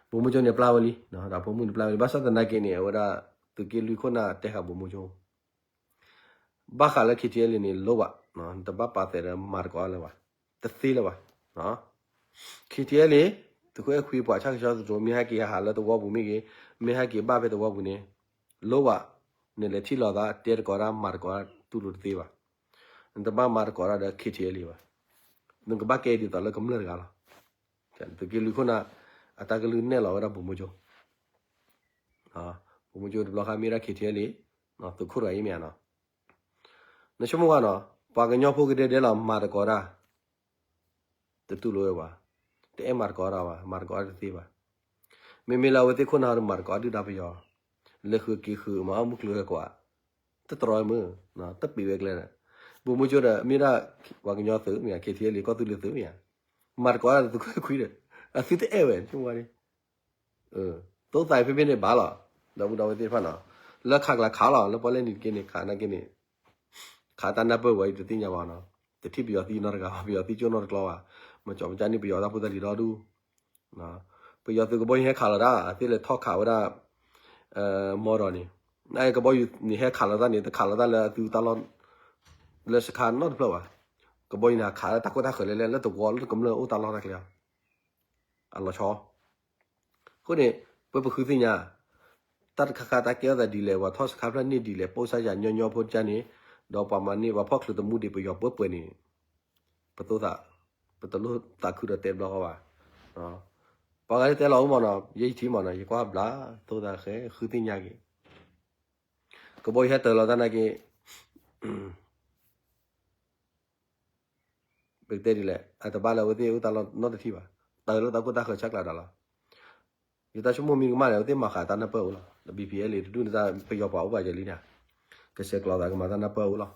ဗိုလ်မှူးချုပ်န့ၣ် ပျၢ်ဝဲလံ, ဒီးဗိုလ်မှူးန့ၣ်ပျၢ်ဝဲလံ ဘၣ်ဆၣ်သနာ်က့န့ၣ် အဝဲဒၣ် သုးက့လွံၢ်ခိၣ်နၢ်တဲဃာ် ဗိုလ်မှူးချုပ် ဘၣ်ဃးလၢ KTLA န့ၣ် လိၣ်ဘၣ်, နတဘၣ်ပာ်သးဒီးမၤသကိးလၢၤဘၣ်, တသ့လၢၤဘၣ်. KTLA သုးခိၣ်အဲၣ်ခွံပှၤဆၣ်ကဆီသုးတြိၤ မ့ၢ်ဟဲက့ၤဟးလၢသဝီပူၤမ့ၢ်ဂ့ၤ, မ့ၢ်ဟဲက့ၤဘၣ်ဖဲသဝီပူၤန့ၣ် လိၣ်ဘၣ်, နလဲၤထံၣ်လိာ်သး တဲသကိးတၢ် မၤသကိးတၢ်တူၢ်လိာ်တသ့ဘၣ်. နတဘၣ်မၤသကိးတၢ်ဒီး KTLA ဘၣ်. နကဘၣ်ကဲဒ်သိးလၢကမျၢၢ်တဂၤလီၤ. သုးက့လွံၢ်ခိၣ်နၢ် အတၢ်ကလုၢ်နဲၣ်လီၤဝဲဒၣ် ဗိုလ်မှူးချုပ်, ဗိုလ်မှူးချုပ် တဘျီဃီမ့ၢ်ဒၣ် KTLA သုးခိၣ်တဂၤအံၤမ့ၢ်ဧါနီၤ. နဆိကမိၣ်ဘၣ်နီၤ, ပှၤကညီဖိကဒဲဒဲလီၤ မၤသကိးတၢ် တတူၢ်လိာ်ဝဲဘၣ်, တအဲၣ်မၤသကိးတၢ်ဘၣ်, မၤသကိးတၢ်တသ့ဘၣ်. မ့မ့ၢ်လၢအဝဲသ့ၣ်ခိၣ်နၢ်ဒီးမၤသကိးဒုၣ်ဒါပယီၤ, လဲၤဃုာ်က့ၤဃုာ် မၤအီၣ်မုၢ်ကျိၤဝဲၤကွာ်, တတြီမုၢ်, တပံးဝဲကျဲဒီး, ဗိုလ်မှူးချုပ်ဒီး မ့ၢ်ဒၣ်ပှၤကညီသုးမ့ၢ်ဧါ, KTLA ကီၢ်သူလ့ၤသုးမ့ၢ်ဧါ, မၤသကိးတၢ်ဒီးသုးခိၣ်အဲၣ်ခွံဒီး, အသုတအဲၣ်ဝဲ ဆိကမိၣ်ဝဲန့ၣ် သိသးဖဲဖဲန့ၣ်ဘၣ်လီၤ. ဒီပုၢ်ဒီဝဲၢ်သ့ၣ်တဖၣ်နီၤ, လၢခးကျါခးလီၤ လၢပီၣ်လဲၣ်နံၤတက့ၢ်န့ၣ် ခးနာ်က့န့ၣ်, ခးတၢ်နၢ်ပၢၢ်ဝဲအံၤတသ့ၣ်ညါဘၣ်နီၤ, တထံၣ်ပယီၤသံနီတဂၤဘၣ်, ပယီၤသံကၠိၢ်နီတကျီဘၣ်, မၤကၠီမၤကၠၢန့ၢ်ပယီၤတၢ်ဖိတၢ်လံၤဒီဒူၣ်, ပယီၤသုးကဘီယူၤဟဲခးလီၤတၢ် အသ့ၣ်လဲၤထီၣ်ခးဝဲဒၣ် မီဒီးန့ၣ်, နကဘီယူၤန့ၣ်ဟဲခးလီၤတၢ်န့ၣ် တခးလီၤတၢ်လၢအသုတၢ်လီၢ် လၢစခါနီတဖျၢၣ်ဘၣ်. ကဘီယူၤန့ၣ် ခးလၢတၢ်ခိၣ်တၢ်ဃၢၤလဲၣ်လဲၣ် လၢသဝီလၢကမျၢၢ်အိၣ်တၢ်လီၢ်တၢ်ကျဲ, အလီၤဆီ အဃိန့ၣ် ပပဃုသ့ၣ်ညါ တၢ်တခါခါတၢ်ကဲထီၣ်သးဒ်လဲၣ် ပှၤထီၣ်စခါဖျၢၣ်န့ၢ်ဒ်လဲၣ် ပိၢ်စၢ်ယၤညီညီဖိတကါန့ၣ်, ဒီးပှၤမၤန့ၢ်ပှၤဖီၣ်ချုးသမူဒံးပယီၤပှဲၤပှဲၤန့ၣ်, ပသိသး, ပတလိၣ်သးခုဒီးတဲတဘျီဃီဘၣ်. ပှၤဂၤလၢတဲလီၤအိၣ်မးနီၤ ယဲယထံၣ်မးနီၤ ယကွၢ်ဘျါ သိသးဃဲ ဃုသ့ၣ်ညါက့ၤ, ကဘီယူၤဟဲတၢၤလီၤတၢ်နာ်က့ ပကတဲဒ်လဲၣ် အတဘၣ်လၢအဝဲသ့ၣ်အိၣ်တၢ်လီၢ်နီတထံၣ်ဘၣ်, တၢၤလၢတၢ်ခိၣ်တၢ်ဃၢၤဆဲးကျိးဒီးလီၤ. ယတၢ်ဆိကမိၣ်မ့ၢ်ကမၣ်န့ၣ် အဝဲသ့ၣ်မၤဃာ်တၢ်နၢ်ပၢၢ်အိၣ်လီၤ, ဒီး ဘီပီအ့လ့ တဒူၣ်န့ၣ်တၢ်ပယီၤပှၤအိၣ်ဘၣ်ယဲလံန့ၣ်, ကဆဲးကျိးသးကမၤတၢ်နၢ်ပၢၢ်အိၣ်လီၤ.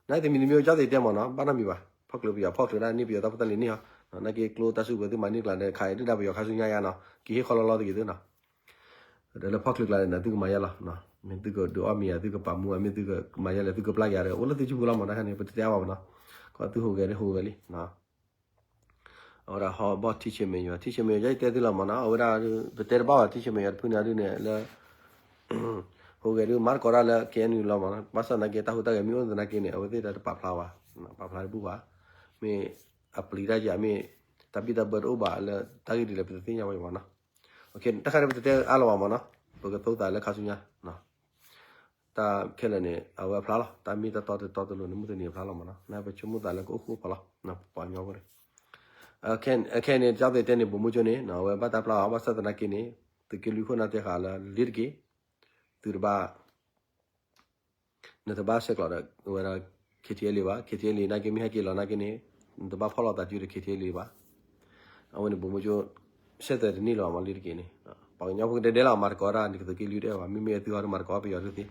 နတမံၤတမံၤကၠီသ့ၣ်တဲမးနီၤ ဘၣ်နီတမံၤဘၣ်, ဖီၣ်ချုးပယီၤဖီၣ်ချုးဒၣ်န့ၢ်ပယီၤတၢ်ဖိတၢ်လံၤန့ၢ်ဟီ, နာ်က့ကျိတၢ်စုကဝဲၤသုမၤန့ၢ်ကျါဒီး ခးဒုၣ်ဒါပယီၤခါဆူညါယါနီၤ က့ၤဟ့ၣ်ခီလီလီတဂ့ၤသုနီၤ ဒီးလၢဖီၣ်ချုးကျါန့ၣ် သုကမၤယါလီၤ, မ့ၢ်သုကဒုးအီၣ်မ့ၤယၤ သုကပာ်မူ မ့ၢ်သုကမၤယါလဲၣ် သုကပျၢ်ယၤဒီး အိၣ်လၢသုစုပူၤလီၤမး တၢ်ခါန့ၣ် ပတတဲအါဘၣ်မးနီၤ, ကီၢ်သုဟူးဂဲၤဒ်ဟူးဂဲၤလံ, အဝဲဒၣ်ဟီဘီၣ်ထံဆ့မဲာ်ယွၤ ထံဆ့မဲာ်ယွၤ ယတဲသုလီၤမးနီၤ အဝဲဒၣ် ပတဲတဘၣ်ဘၣ်ထံဆ့မဲာ်ယွၤတဖုန့ၣ်ဒုးန့ၣ်လၢ ဟူးဂဲၤဒုးမၤသကိးတၢ်လၢ KNU လီၤမးနီၤ ဘၣ်ဆၣ်သနာ်က့တၢ်ဟူးတၢ်ဂဲၤမ့ၢ်အိၣ်သနာ်က့န့ၣ် အဝဲသ့ၣ်တၢ်တပာ်ဖျါဘၣ်, ပာ်ဖျါတဘူၣ်ဘၣ်, မ့ၢ်အပျံၤတၢ်ယၤမ့ၢ် တၢ်ဘံၣ်တၢ်ဘၢတအိၣ်ဘၣ်လၢတၢ်ဂ့ၢ်ဒ်လဲၣ် ပတသ့ၣ်ညါဘၣ်မးနီၤ, တၢ်ခါန့ၣ်ပတတဲအါလီၤဘၣ်မးနီၤ ပကသိသးလၢခါဆူညါ တၢ်ခဲလၢာ်န့ၣ် အဝဲအဖျါလီၤ တၢ်မ့ၢ်တၢ်တီတတီတလိၤန့ၣ် မုၢ်တနံၤအဖျါလီၤမးနီၤ နပဆိကမိၣ်သးလၢကအိၣ်ဃူအိၣ်ဖိးလီၤ ပပှၤကညီဖိန့ၣ် ခဲအံၤန့ၣ် ကၠီသ့ၣ်တဲန့ၣ် ဗိုလ်မှူးချုပ်န့ၣ် အဝဲဘၣ်တၢ်ပျၢ်အီၤ ဘၣ်ဆၣ်သနာ်က့န့ၣ် သုးက့လွံၢ်ခိၣ်နၢ်တဲဃာ်လၢလ့ၤတက့ၢ် သုတဘၣ် နတဘၣ်ဆဲးကျိးဒီးဝဲဒၣ် KTLA ဘၣ် KTLA နာ်က့မ့ၢ်ဟဲက့ၤလီၤနာ်က့န့ၣ် နတဘၣ်ဖီၣ်လိာ်သးစုဒီး KTLA ဘၣ် အဝဲန့ၣ် ဗိုလ်မှူးချုပ် ဆဲးသွဲးတန့ၢ်လၢၤဘၣ်မးလ့ၤတက့ၢ်န့ၣ် ပှၤကညီဖိကဒဲဒဲလီၤ မၤသကိးတၢ်န့ၣ် ကသုးက့လွံၢ်တအဲၣ်ဘၣ် မ့မ့ၢ်အသုဟီဒီးမၤသကိးပယီၤဒုးသ့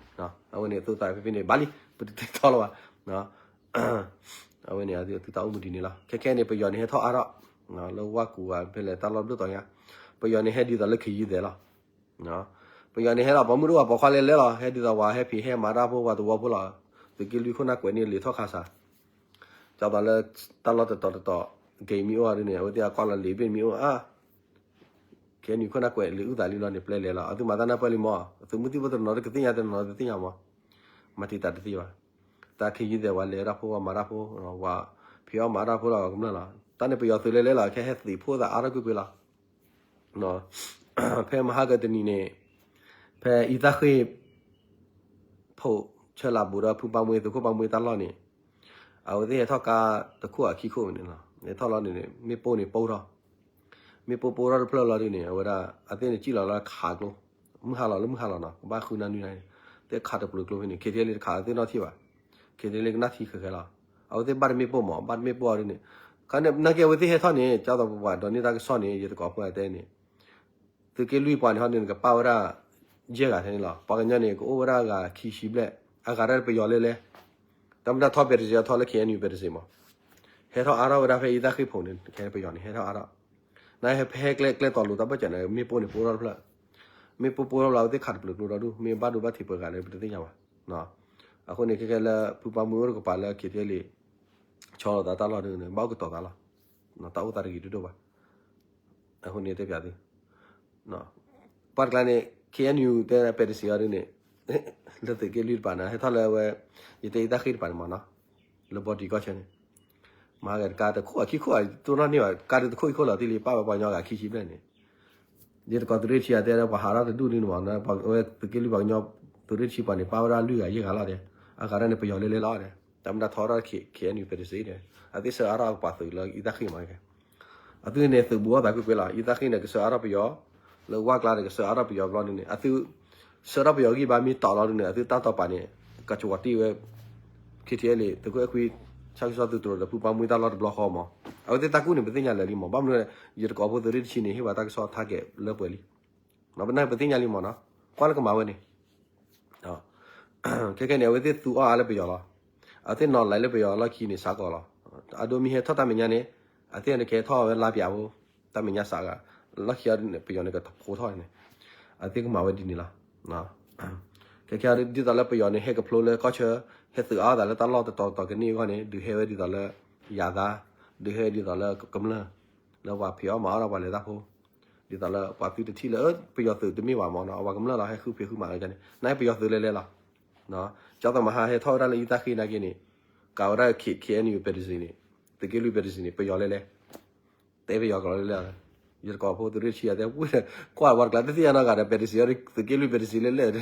အဝဲန့ၣ်အသိသးဖဲဖဲန့ၣ် ဘၣ်လံ ပတတဲထီလီၤဘၣ် အဝဲန့ၣ်အသုတၢ်အိၣ်မူဒ်န့ၣ်လီၤ ခဲခဲန့ၣ် ပယီၤန့ၣ်ဟဲထီၣ်အါထီၣ် လၢဝၢ်ကူးဝဲဖဲလဲၣ်တၢ်လီၢ်ဘျုးတီၤညါ ပယီၤန့ၣ်ဟဲဒ်သိးလၢခ့ယုၢ်သဲးလီၤ ပယီၤန့ၣ်ဟဲလီၤ ပှၤမုၢ်တအိၣ်ဘၣ်ပိာ်ခွါလဲၤလဲၤလီၤ ဟဲဒ်သိးဝဲဟဲဖံးဟဲမၤတၢ်ဖိပှၤသဝီဖိလီၤ သုးက့လွံၢ်ခိၣ်နၢ်ကွဲးန့ၢ်လံာ်ထီၣ်ခါစး, ကၠီသးလၢတၢ်လီၢ်တတီၤတတီၤ က့ၤမံအိၣ်အီၤဒ်န့ၣ် အဝဲသ့ၣ်အကွၢ်လီၤလံာ်ဘ့ၣ်မံအိၣ်အါ ခဲနံၣ်ခိၣ်နၢ်ကွဲးလံာ်အုၣ်သးလံလီၤန့ၣ် ပျဲလဲၤလီၤ. အသုမၤတၢ်နၢ်ပၢၢ်လံမး, သုးမုၢ်သံၣ်ဘိတနီၤတကသ့ၣ်ညါတနီၤတသ့ၣ်ညါမး, မၤတံာ်တာ်တသ့ဘၣ်. တၢ်ခံယုၢ်သဲးဝဲလဲၤတၢ်ဖိဝဲမၤတၢ်ဖိ, ဝဲဖံးအီၣ်မၤတၢ်ဖိလီၤကမျၢၢ်လီၤ. တၢ်န့ၣ်ပယီၤသုးလဲၤလဲၤလီၤ ခဲဟဲသံးဖိသးအါထီၣ်ကွ့ၢ်ကွ့ၢ်လီၤ. ဖဲမဟါကတနံၤန့ၣ် ဖဲအံသၣ်ဃ့ၢ် ဖိဆၢလးဘူးဒီးဖုပှၢ်မှ့ သုးခိၣ်ပှၢ်မှ့တၢ်လီၢ်န့ၣ် အဝဲသ့ၣ်ဟဲထီၣ်ကါတခိၣ်အခံခိၣ်န့ၣ်လီၤ. ဟဲထီၣ်လီၤန့ၣ် မ့ၣ်ပိၢ်န့ၣ်ပိၢ်ထီၣ်, မ့ၣ်ပိၢ်ပိၢ်ထီၣ်တဖျၢၣ်လီၤဒ်န့ၣ် အဝဲဒၣ် အသ့ၣ်န့ၣ်စံၣ်လီၤလၢခးကျိ, မုၢ်ဟါလီၤလၢမုၢ်ဟါလီၤနီၤ ကဘၣ်ဃုနၢ်နွံနၣ်ရံၣ်, သ့ၣ်ခးတပျုာ်ကျိဖဲန့ၣ် ခံထံလံတခး အသ့ၣ်နီၣ်ထံၣ်ဘၣ်, ခံထံလံကနၣ်ထံဃဲၤဃဲၤလီၤ. အဝဲသ့ၣ်ဘၣ်တမ့ၣ်ပိၢ်မး ဘၣ်တမ့ၣ်ပိၢ်အီၤဒ်န့ၣ်, ခါန့ၣ် နာ်က့အဝဲသ့ၣ်ဟဲထီၣ်န့ၣ် ကၠီသးပပှၤဒိးန့ၢ်တၢ်ကစီၣ်န့ၣ် ယတကိးဖိတဲန့ၣ် သုးက့လွံၢ်ပှၤန့ၣ်ဟီန့ၣ် နကပာ်ဝဲဒၣ် ယဲၢ်ဂၤထဲန့ၣ်လီၤ. ပှၤကညီန့ၣ် ကအိၣ်ဝဲဒၣ်ဂၤခံဆံဘျဲၣ်, အဂၤတၢ်ပယီၤလဲၤလဲၤ, တၢ်မ့ၢ်တၢ်ထီ ပဲတစ့း အထီလၢ ခဲအံၤနု ပဲတစ့းမး, ဟဲထီၣ်အါထီၣ်ဝဲဒၣ်ဖဲအံသၣ်ဃ့ၢ်ဖိန့ၣ် ခဲပယီၤန့ၣ် ဟဲထီၣ်အါထီၣ်, နဟဲဖဲဟဲကျဲကျဲတီၤလိၤတၢ်ဘၢၣ်စၢၤန့ၣ် မ့ၣ်ပိၢ်န့ၣ်ပိၢ်ထီၣ်တဖျၢၣ်, မ့ၣ်ပိၢ်ပိၢ်ထီၣ်လီၤ အဝဲသ့ၣ်ခးတပျုာ်ကျိဒီဒူၣ် မ့ၢ်ဘၣ်ဒိဘၣ်ထံးပှဲၤဂၤလဲၣ် ပတသ့ၣ်ညါဘၣ်. အဃိန့ၣ် ခဲခဲလၢ ဖုပှၢ်မှ့အိၣ်တကပၤလၢ ခံထံလံ ဆီလီၤသးတၢ်လီၢ်ဒ်န့ၣ် ဘၣ်အိၣ်ကတီၤသးလီၤ, တၢ်အိၣ်သးတဂ့ၤဒိၣ်ဒိၣ်ဘၣ်. အဃိန့ၣ်တဲပၠးသု, ပှၤတကျါန့ၣ် ခဲအံၤနု တဲပဲတစ့းအီၤဒ်န့ၣ် လၢသုးက့လွံၢ်တပၤန့ၣ် ဟဲထီၣ်လၢဝဲ ယတဲအံသၣ်ဃ့ၢ်တပၤန့ၣ်မးနီၤ, လၢဘီတံၢ်ကီၢ်ဆၢန့ၣ် မၤဂ့ၤတကါတခိၣ်အခံခိၣ်အတိၢ်နီၣ်န့ၢ်ဘၣ် ကါဒ်တခိၣ်အံၤခိၣ်လီၤတံၢ်လံ ပာ်ဝဲပှၤကညီဂၤခံဆံဘျဲၣ်န့ၣ်, ဒ်သကိးသုးရ့ၣ်တဆံအတဲဒၣ် ပှၤဟးထီၣ်တဒူၣ်ဒ်န့ၣ်မး ဝဲသုးက့လွံၢ်ပှၤကညီ သုးရ့ၣ်တဆံပှၤန့ၣ် ပာ်ဝဲဒၣ်လွံၢ်ဂၤယဲၢ်ဂၤလီၤဒီး အဂၤတၢ်န့ၣ် ပယီၤလဲၤလဲၤလီၤဒီး တၢ်မ့ၢ်တၢ်ထီထီၣ် ခဲအံၤနု ပဲတစ့းဒီး အသ့ၣ်ဆှၢအါထီၣ်ပှၤသုးလၢအံသၣ်ဃ့ၢ်မးကဲ အသုန့ၣ်သုးဘူးအီၣ်သးကွ့ၢ်ကွ့ၢ်လီၤ အံသၣ်ဃ့ၢ်န့ၣ် ကဆှၢအါထီၣ်ပယီၤ, လၢဝၢ်ကျါန့ၣ် ကဆှၢအါထီၣ်ပယီၤဘျီဒ်န့ၣ် အသု ဆှၢထီၣ်ပယီၤဂံၢ်ဘါမ့ၢ်တီၤလီၤဒ်န့ၣ် အသုတၢ်တီၤပာ်န့ၣ် ကကဝီၤတံၢ်ဝဲ ခံထံလံ သုးခိၣ်အဲၣ်ခွံ ဆၣ်ကစီၣ်သုးတြိၤဒီးဖုပှၢ်မှ့တၢ်လီၢ်တဘျီဃီမး, အဝဲသ့ၣ်တၢ်ကူၣ်န့ၣ် ပသ့ၣ်ညါလၢာ်လံမး ဘၣ်မနုၤလဲၣ် ယတကိးဖိသုးရ့ၣ်တဆံန့ၣ် ဟ့ၣ်ဝဲတၢ်ကစီၣ်ထါကဲးလၢပှဲၤလံ, ပသ့ၣ်ညါလံမးနီၤ, ကွၢ်လၢကမၤဝဲန့ၣ် ခဲခဲန့ၣ် အဝဲသ့ၣ်သူအီၣ်အါလၢပယီၤလီၤ, အဝဲသ့ၣ်နီၤလၢပယီၤလီၢ်ခံန့ၣ် စးကီးလီၤ, အဒိမ့ၢ်ဟဲထီၣ်တၢ်မဲာ်ညါန့ၣ် အသ့ၣ်န့ၣ်ကဟဲထီၣ်ဝဲလါပျးဖိ တၢ်မဲာ်ညါစးဂၤ, လီၢ်ခံအီၤဒ်န့ၣ် ပယီၤန့ၣ်ကတဖိထီၣ်န့ၣ်, အသ့ၣ်ကမၤဝဲဒ်န့ၣ်လီၤ, ခဲခဲဒ်သိးလၢပယီၤန့ၣ် ဟဲကဖျိလၢကီၢ်ဆၢ, ဟဲသုးအါအီၣ်သးလၢတၢ်လီၢ်တတီၤတတီၤကန့ၢ်အဂီၢ်န့ၣ် ဒုးဟဲဝဲဒ်သိးလၢ ယၤသး, ဒုးဟဲဒ်သိးလၢကမျၢၢ်, လၢပှၤဖံးအီၣ်မၤအီၣ်ဒီးပှၤလဲၤတၢ်ဖိ, ဒ်သိးလၢပှၤသုတထံၣ်လၢ ပယီၤသုးတမ့ၢ်ဘၣ်မးနီၤ အပှၤကမျၢၢ်လီၤ ဟဲဃုဖံးဃုမၤလီၤန့ၣ်, နာ်က့ပယီၤသုးလဲၤလဲၤလီၤ, ကၠီသးမဟါဟဲထီၣ်ဝဲဒၣ်လၢအံသၣ်ဃ့ၢ်နာ်က့န့ၣ်, ကးဝဲဒၣ် ခဲအံၤနု ပဲတစ့းန့ၣ်, သုးက့လွံၢ်ပဲတစ့းန့ၣ် ပယီၤလဲၤလဲၤ တဲပယီၤကျိာ်လဲၤလဲၤ, ယတကိးဖိသုးရ့ၣ်တဆံအတဲ ကွၢ်ပှၤတကျါတသ့ၣ်ညါနီတဂၤဒီး ပဲတစ့းအီၤ သုးက့လွံၢ်ပဲတစ့းလဲၤလဲၤ,